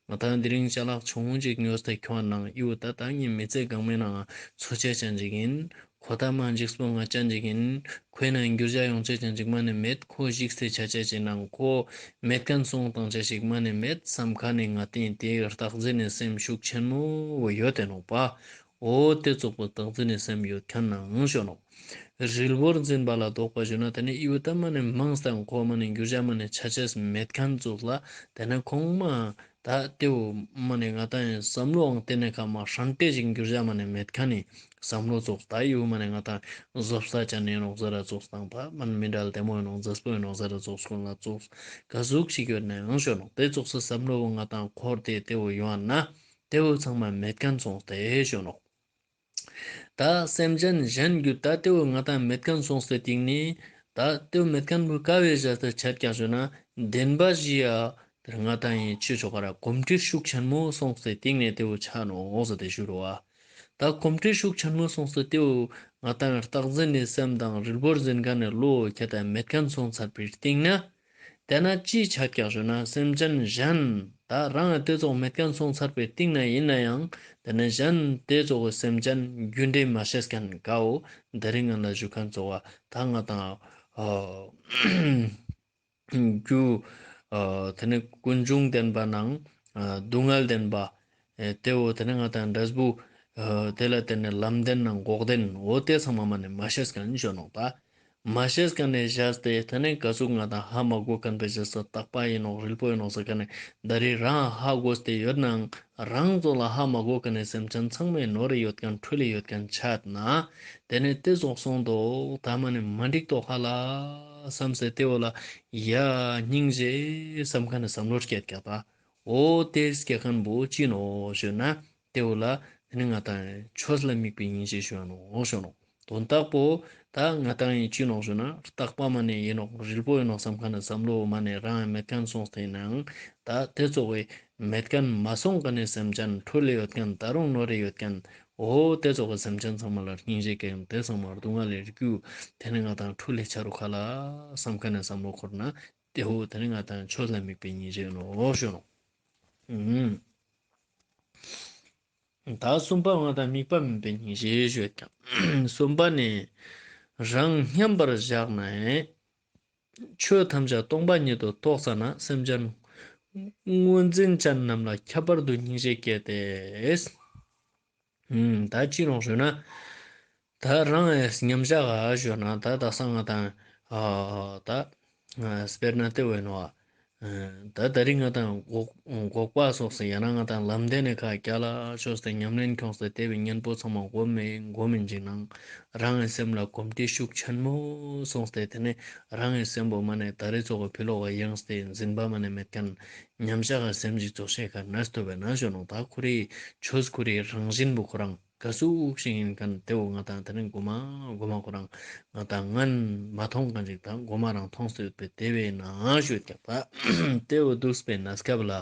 ང་ཏང་དེ་རིང་ཅ་ལག་ཆུང་ངུ་ཅིག་ཉོས་ཏེ་ཁྱོང་ནང་ཡི་བོ་ད་ལྟ་ངའི་མི་ཚེ་གང་མའི་ནང་འཚོ་བྱེད་ཅན་ཅིག་ཡིན། ཁོ་ད་མ་འཇིགས་པོ་ང་ཅན་ཅིག་ཡིན། ཁོའི་ནང་འགྱུར་བྱ་ཡོང་བྱེད་ཅན་ཅིག་མ་ནི་མེད། ཁོ་འཇིགས་སེ་ཆ་བྱེད་ཅིག་ནང་ཁོ་མེད་མཁན་སོང་བཏང་བྱེད་ཅིག་མ་ནི་མེད་བསམ་མཁན་ནི་ང་ཏང་དེ་རྟག་འཛིན་ནི་སེམས་ཤུགས་ཆེན་མོ་ཡོད་དེ་ནོག་པ། འོ་དེ་ཚོགས་པོ་བདག་འཛིན་ནི་སེམས་ཡོད་མཁན་ནང་ཞོ་ནོག་རིལ་བོར་འཛིན་པ་ལ་ལྡོག་པ་ཞུ་ན་དེ་ནི་ཡི་བོ་ད་མ་ནི་མང་སྟེ་ཁོ་མ་ནི་འགྱུར་བྱ་མ་ནི་ཆ་ཆེས་མེད་མཁན་ཚོགས་ལ་དེ་ནི་ཁོང་མ་ད་དེ་བོ་མ་ནི་ང་ཏང་ཡང་བསམ་བློའང་དེ་ནི་ཁ་མ་ཧྲན་ཏེ་ཞིག་འགྱུར་བྱ་མ་ནི་མེད་མཁན་ནི་བསམ་བློ་ཚོགས་ད་ཡི་བོ་མ་ནི་ང་ཏང་བཟོ་ས་ཅན་ནི་ནོག་ཟེར་ར་ཚོགས་དང་ད་མ་ནི་མི་འདྲ་ལ་དེ་མོ་ཡིན་ནོག་མཛེས་པོ་ཡིན་ནོག་ཟེར་ར་ཚོགས་ཁོང་ལ་ཚོགས་ག་ཟུག་ཞིག་ཡོད་ནའང་ཞོ་ནོག་དེ་ཚོགས་སུ་བསམ་བློ་བོ་ང་ཏང་འཁོར་ཏེ་དེ་བོ་ཡོང་ན་དེ་བོ་ཚང་མ་མེད་མཁན་སོང་སྟེ་ཞོ་ནོག་ད་སེམས་ཅན་གཞན་རྒྱུད་ད་ལྟེ་བོ་ང་ཏང་མེད་མཁན་སོང་སྟེ་སྟེང་ནས་ད་ལྟེ་བོ་མེད་མཁན་བུ་ཀ་བའི་བཞག་སྟེ་ཆད་ཀྱང་ཞུ་ན་བདེན་པ་བཞི་ཡ་དེར་ང་ཏང་ཡིན་ཆོས་ཆོག་ག་ར་གོམས་འདྲིས་ཤུགས་ཆེན་མོ་སོང་སྟེ་སྟེང་ནས་ལྟེ་བོ་ཆ་ནོ་ཟེར་ཏེ་ཞུ་རོ་བ། ད་གོམས་འདྲིས་ཤུགས་ཆེན་མོ་སོང་སྟེ་ལྟེ་བོ་ང་ཏང་རྟག་འཛིན་ནས་སེམས་དང་རིལ་བོར་འཛིན་མཁན་ནས་བློ་ཁྱད་དང་མེད་མཁན་སོང་ཚར་བའི་སྟེང་ན། དེ་ན་ཅིའི་ཆ་ཀྱག་ཞུ་ན་སེམས་ཅན་གཞན་ད་རང་དེ་ཚོགས་མེད་མཁན་སོང་ཚར་བའི་སྟེང་ན་ཡིན་ན་ཡང་དེ་ནི་གཞན་དེ་ཚོགས་སེམས་ཅན་རྒྱུ་འབྲས་མ་ཤེས་མཁན་གའོ། དེ་རིང་ང་ལ་ཞུ་མཁན་ཚོགས་བ་ད་ང་དང་རྒྱུ་དེ་ནི་ཀུན་འབྱུང་བདེན་པ་ནང་སྡུག་བསྔལ་བདེན་པ་དེ་བོ་དེ་ནི་ང་དང་འབྲས་བུ་དེ་ལ་དེ་ནི་ལམ་བདེན་ནང་འགོག་བདེན་འོ་དེ་ཚང་མ་མ་ནི་མ་ཤེས་མཁན་ཞུ་ནོག་ད། མ་ཤེས་མཁན་ནས་བཞག་སྟེ་དེ་ནས་ག་ཟུག་ང་དང་ཧ་མ་གོ་མཁན་པའི་རྗེས་སུ་རྟག་པ་ཡིན་ནོག་རིལ་པོ་ཡིན་ནོག་ཟེར་མཁན་ནས་ད་རེས་རང་ཧ་གོ་སྟེ་ཡོད་ནའང་རང་ཚོ་ལ་ཧ་མ་གོ་མཁན་ནས་སེམས་ཅན་ཚང་མའི་ནོར་རེ་ཡོད་མཁན་འཕྲུལ་ལས་ཡོད་མཁན་ཆད་ན་དེ་ནས་དེ་ཚོགས་སོང་དོ་ད་མ་ནས་མ་འགྲིག་དོ་ཧ་ལ་བསམ་སྟེ་དེ་བོ་ལ་ཡ་སྙིང་རྗེ་བསམ་མཁན་ནས་བསམ་བློ་སྐྱེད་ཀྱག་ད། འོ་དེ་སྐྱེ་མཁན་པོ་ཅི་ནོག་ཞུ་ན། དེ་བོ་ལ་དེ་ནི་ང་དང་ཆོས་ལ་དམིགས་པའི་སྙིང་རྗེ་ཞུ་ཡ་ནོག་ཞུ་ནོག་དོན་དག་པོ་ད་ང་དང་ཡིན་ཅི་ནོག་ཞུ་ན་རྟག་པ་མ་ནས་ཡིན་ནོག་རིལ་པོ་ཡིན་ནོག་བསམ་མཁན་ནི་བསམ་བློ་མ་ནས་རང་ཡང་མེད་མཁན་སོང་སྟེ་ནའང་ད་དེ་ཚོགས་བའི་མེད་མཁན་མ་སོང་མཁན་ནི་སེམས་ཅན་འཕྲུལ་ལས་ཡོད་མཁན་ད་རུང་ནོར་རེ་ཡོད་མཁན་འོ་དེ་ཚོགས་བའི་སེམས་ཅན་ཚང་མ་ལ་སྙིང་རྗེ་སྐྱེ་ཡང་དེ་ཚང་མ་སྡུག་བསྔལ་ལས་རྒྱུ་དེ་ནི་ང་དང་འཕྲུལ་ལས་ཆ་རུ་ཁ་ལ་བསམ་མཁན་ནི་བསམ་བློ་འཁོར་ན། དེ་འོ་དེ་ནི་ང་དང་ཆོས་ལ་དམིགས་པའི་སྙིང་རྗེ་ནོ་ཞུ་ནོ། ཨུམ། ད་གསུམ་པ་ང་དང་དམིགས་པ་མིན་པའི་སྙིང་རྗེ་ཞུ་ཀྱང་། གསུམ་པ་ནི་རང་མཉམ་པར་བཞག་ནས་ཆོས་ཐམས་ཅད་སྟོང་པ་ཉིད་དུ་རྟོགས་ཙ་ན་སེམས་ཅན་དངོས་འཛིན་ཅན་རྣམས་ལ་ཁྱད་པར་དུ་སྙིང་རྗེ་སྐྱེས་ཏེ། ཨུམ། ད་ཅི་ནོག་ཞུ་ན། ད་རང་ངི་མཉམ་བཞག་ག་ཞོན་ན་ད་དག་ས་ང་དང་ཨ་ད་ཨ་དཔེར་ན་ཏེ་བས་ནོ། ཨ་ད་ད་རིང་ང་དང་འགོག་འགོག་པ་སོགས་སུ་ཡང་ན་ང་དང་ལམ་བདེན་ནི་ཁ་རྒྱ་ལ་ཤོར་ཏེ་ཉམས་ལེན་ཁྱོངས་ཏེ་ཏེ་བས་གཉེན་པོ་ཚང་མ་སྒོམ་མི་སྒོམ་མི་འཇིག་ནང་རང་ངི་སེམས་ལ་གོམས་འདྲིས་ཤུགས་ཆེན་མོ་སོང་སྟེ་ཏེ་ནི་རང་ངི་སེམས་པོ་མ་ནས་ད་རེ་ཙོགས་ཕི་ལོག་ག་ཡངས་ཏེ་འཛིན་པ་མ་ནས་མེད་མཁན་མཉམ་བཞག་ག་སེམས་ཅིག་ཙོགས་ཤེས་མཁན་ན་སྟོབས་པས་ན་ཞོན་ནོ། ད་ཁོ་རེ་ཆོས་ཁོ་རེ་རང་བཞིན་པོ་ཁོ་རང་ག་ཟུག་ཞིག་ཡིན་མཁན་ཏེ་བོ་ང་དང་ད་རིང་གོ་མ་གོ་མ་ཁོ་རང་ང་དང་ངན་མ་མཐོང་མཁན་ཅིག་དང་གོ་མ་རང་མཐོང་སྟེ་ཡོད་པས་ཏེ་བས་ན་ཞོད་ཀྱང་ད་ཏེ་བོ་འདུག་པས་ན་སྐབས་ལ་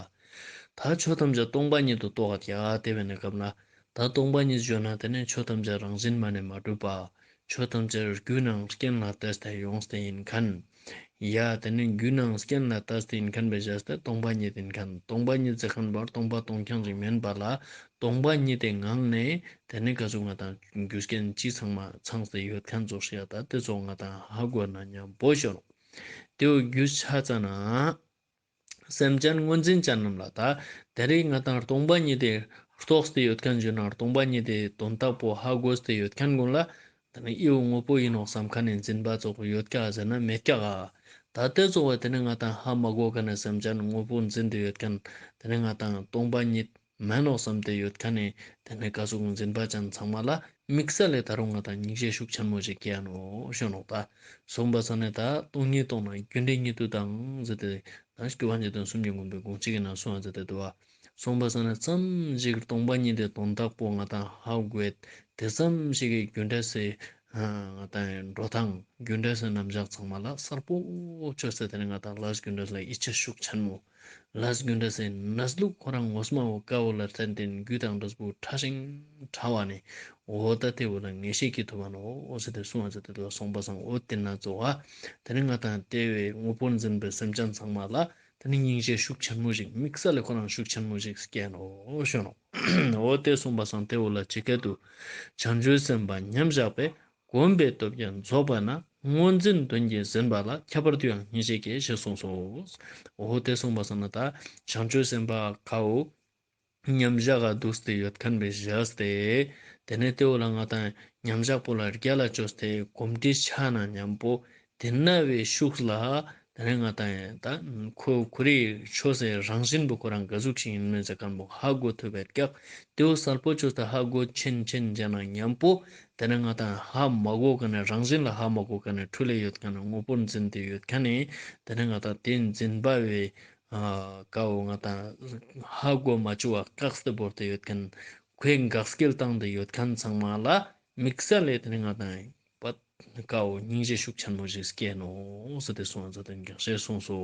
ད་ཆོས་ཐམས་ཅད་སྟོང་པ་ཉིད་དུ་རྟོགས་ཀྱང་ཏེ་བས་ན་སྐབས་ལ་ད་སྟོང་པ་ཉིད་ཞོན་ན་ཏེ་ནི་ཆོས་ཐམས་ཅད་རང་བཞིན་མ་ནས་མ་གྲུབ་པ། ཆོས་ཐམས་ཅད་རྒྱུ་ནང་རྐྱེན་ལ་ལྟོས་ཏེ་ཡོངས་ཏེ་ཡིན་མཁན། ཡ་ཏེ་ནི་རྒྱུ་ནང་རྐྱེན་ལ་ལྟོས་ཏེ་ཡིན་མཁན་པའི་བྱས་ཏེ་སྟོང་པ་ཉིད་ཡིན་མཁན། སྟོང་པ་ཉིད་ཟེར་མཁན་པར་སྟོང་པ་སྟོང་རྐྱང་ཅིག་མིན་པ་ལ་སྟོང་པ་ཉིད་དེ་ངང་ནས་ཏེ་ནི་ག་ཟུག་ང་དང་རྒྱུ་རྐྱེན་ཅི་ཚང་མ་ཚང་སྟེ་ཡོད་མཁན་ཙོགས་ཤིག་ཡ་ད་ཏེ་ཙོགས་ང་དང་ཧ་གོ་ན་མཉམ་པོ་ཞོན་ནོ། ཏེ་བོ་རྒྱུ་ཆ་ཙ་ན། སེམས་ཅན་སྔོ་འཛིན་ཅན་རྣམས་ལ་ད་དེ་རིང་ང་དང་སྟོང་པ་ཉིད་དེ་རྟོགས་ཏེ་ཡོད་མཁན་ཞོན་ན་སྟོང་པ་ཉིད་དེ་དོན་དག་པོ་ཧ་གོ་སྟེ་ཡོད་མཁན་ཀུན་ལ་ད་ནི་ཨི་བོ་དངོས་པོ་ཡིན་ནོག་བསམ་མཁན་ནི་འཛིན་པ་ཙོགས་ཡོད་ཀྱག་ཟེར་ན་མེད་ཀྱག་ག་ད་ཏེ་ཙོགས་པ་ཏེ་ནི་ང་དང་ཧ་མ་གོ་མཁན་ནི་སེམས་ཅན་དངོས་པོ་འཛིན་ཏེ་ཡོད་མཁན་ཏེ་ནི་ང་དང་སྟོང་པ་ཉིད་མེན་ནོག་བསམ་སྟེ་ཡོད་མཁན་ནི་ཏེ་ནི་ག་ཟུག་འཛིན་པ་ཅན་ཚང་མ་ལ་དམིགས་བསལ་ལས་ད་རུང་ང་དང་སྙིང་རྗེ་ཤུགས་ཆེན་མོ་ཞིག་སྐྱེ་ནོག་ཞོན་ནོ། ད་གསུངས་པ་ས་ནི་ད་སྟོང་ཉིད་རྟོགས་ན་རྒྱུ་འབྲས་ཉིད་དུ་ལྡང་ཟེར་ཏེ་ད་སྐྱོབ་པ་འཇིག་རྟེན་གསུམ་གྱི་མགོན་པོའི་དགོངས་གཅིག་གི་ནང་གསུངས་པ་ཟེར་ཏེ་འདུག་བ། གསུངས་པ་ས་ནི་ཙམ་ཞིག་སྟོང་པ་ཉིད་དེ་དོན་དག་པོ་ང་དང་ཧ་གོ་ཡོད་དེ་ཙམ་ཞིག་གི་རྒྱུ་འབྲས་སི་ང་དང་འགྲོ་སྟངས་རྒྱུ་འབྲས་སི་རྣམ་གཞག་ཚང་མ་ལ་གསལ་པོ་ཆོས་ཟེར་ཏེ་ནི་ང་དང་ལས་རྒྱུ་འབྲས་ལ་ཡིད་ཆེས་ཤུགས་ཆེན་མོ། ལས་རྒྱུ་འབྲས་སི་གནས་ལུགས་ཁོ་རང་ངོ་མ་བོ་ཀ་བོ་ལ་བརྟེན་ཏེ་རྒྱུ་དང་འབྲས་བུ་ཕྲ་ཞིང་ཕྲ་བ་ནི་འོ་ད་ཏེ་བོ་ལ་ངེས་ཤེས་སྐྱེ་ཐུབ་བ་ནོ་ཟེར་ཏེ་གསུངས་པ་ཟེར་ཏེ་འདུག་བ། གསུངས་པ་སང་འོ་ཏེ་ན་གཙོ་བ་ཏེ་ནི་ང་དང་ཏེ་བོའི་དངོས་པོར་འཛིན་པའི་སེམས་ཅན་ཚང་མ་ལ་ཏེ་ནི་སྙིང་རྗེ་ཤུགས་ཆེན་མོ་ཞིག་དམིགས་བསལ་ལས་ཁོ་རང་ཤུགས་ཆེན་མོ་ཞིག་སྐྱེ་ནོ་ཞུ་ནོ། འོ་ཏེ་གསུངས་པ་སང་ཏེ་བོ་ལ་ཇི་སྐད་དུ། བྱང་ཆུབ་སེམས་དཔའ་མཉམ་བཞག་པས། གོམས་པའི་སྟོབས་ཀྱིས་རྫོགས་པ་ན། སྔོ་འཛིན་དོན་གྱིས་ཟིན་པ་ལ། ཁྱད་པར་དུ་ཡང་སྙིང་རྗེ་སྐྱེ་ཞེས་གསུངས་སོ། འོ་ཏེ་གསུངས་པ་སང་ན་ད་བྱང་ཆུབ་སེམས་དཔའ་ཁའོ་མཉམ་བཞག་ག་འདུག་སྟེ་ཡོད་མཁན་པའི་བཞག་སྟེ། ཏེ་ནེ་ཏེ་བོ་ལ་ང་དང་མཉམ་བཞག་པོ་ལ་རྒྱ་ལ་ཅོས་ཏེ་གོམས་འདྲིས་ཆགས་ན་མཉམ་པོ་ཏེ་ན་བའི་ཤུགས་ལ་ཏེ་ནེ་ང་དང་ད་ཁོ་ཁོ་རའི་ཆོས་སི་རང་བཞིན་པོ་ཁོ་རང་ག་ཟུག་ཅིག་ཡིན་མིན་ཟེར་མཁན་པོ་ཧ་གོ་ཐུབ་པའི་སྐབས་ཏེ་བོ་གསལ་པོ་ཅོས་ཏེ་ཧ་གོ་ཆེན་ཆེན་བྱས་ན་མཉམ་པོ་ཏེ་ནེ་ང་དང་ཧ་མ་གོ་མཁན་ནི་རང་བཞིན་ལ་ཧ་མ་གོ་མཁན་ནི་འཁྲུལ་ལེ་ཡོད་མཁན་ནི་དངོས་པོར་འཛིན་ཏེ་ཡོད་མཁན་ནི་ཏེ་ནེ་ང་དང་ཏེ་འཛིན་པ་བའི་ཨ་ཀ་བོ་ང་དང་ཧ་གོ་མ་བཅུག་པ་བཀག་སྟེ་བོར་ཏེ་ཡོད་མཁན་ཁོའི་འགག་སྐྱེལ་བཏང་སྟེ་ཡོད་མཁན་ཚང་མ་ལ་དམིགས་བསལ་ལས་ཏེ་ནེ་ང་དང་པད་ཀ་བོ་སྙིང་རྗེ་ཤུགས་ཆེན་པོ་ཞིག་སྐྱེས་ནོ་ཟེར་ཏེ་གསུངས་ཟེར་ཏེ་འགག་བྱེད་གསུངས་སོ།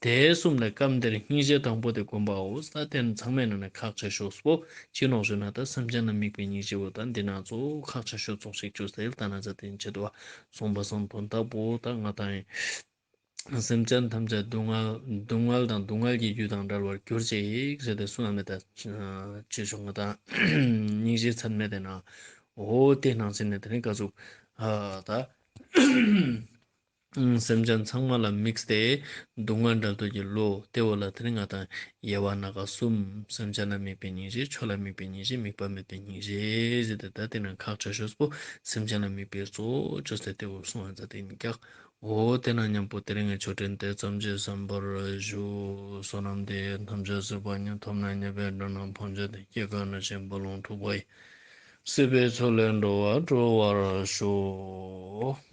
དེ་གསུམ་ལས་སྐབས་འདིར་སྙིང་རྗེ་དང་པོ་དེ་བསྒོམ་པའོ། ས་དེ་ཚང་མའི་ནང་ནས་ཁག་ཆེ་ཤོས་པོ་ཅི་ནོག་ཞུ་ན་ད་སེམས་ཅན་ལ་དམིགས་པའི་སྙིང་རྗེ་བོ་ད་འདི་ན་གཙོ་བོ་ཁག་ཆེ་ཤོས་ཙོགས་ཤིག་ཅོས་ཏེ་ལྟ་ན་ཟེར་ཏེ་ཡིན་ཆེད་དུ་བ་གསུངས་པ་སང་དོན་དག་པོ་ད་ང་དང་ཡིན། སེམས་ཅན་ཐམས་ཅད་སྡུག་བསྔལ་སྡུག་བསྔལ་དང་སྡུག་བསྔལ་གྱི་རྒྱུ་དང་བྲལ་བར་གྱུར་ཅིག་ཟེར་ཏེ་གསུངས་ཡ་མེད་ད་ཅེས་ཆོག་ང་དང་སྙིང་རྗེ་ཚད་མེད་དེ་ན་འོ་དེ་ནང་ཚན་ནས་དེ་ནི་ག་ཟུག་ཨ་ད་སེམས་ཅན་ཚང་མ་ལ་དམིགས་ཏེ་སྡུག་བསྔལ་བྲལ་འདོད་ཀྱི་བློ་དེ་བོ་ལ་དེ་ནི་ང་དང་དབྱེ་བ་སྣ་ཁ་གསུམ། སེམས་ཅན་ལ་དམིགས་པའི་སྙིང་རྗེ། ཆོས་ལ་དམིགས་པའི་སྙིང་རྗེ། དམིགས་པ་མེད་པའི་སྙིང་རྗེ་ཟེར་ཏེ་ད་དེ་ནང་ཁག་ཆེ་ཤོས་པོ་སེམས་ཅན་ལ་དམིགས་པའི་གཙོ་བོ་ཅོས་ཏེ་དེ་བོ་གསུངས་ཡ་མཛད་དེ་ཡིན་ཀྱག་འོ་དེ་ན་མཉམ་པོ་དེ་རིང་གི་ཆོས་འབྲེལ་དེ་ཙམ་གྱིས་གསན་པར་ཞུ། བསོད་ནམས་འདི་ཡིས་ཐམས་ཅད་གཟིགས་པ་ཉིད། ཐོབ་ནས་ཉེས་པའི་དགྲ་རྣམས་ཕམ་བྱས་ཏེ། སྐྱེ་རྒ་ན་འཆིའི་རྦ་ཀློང་འཁྲུགས་པ་ཡི། སྲིད་པའི་མཚོ་ལས་འགྲོ་བ་སྒྲོལ་བར་ཤོག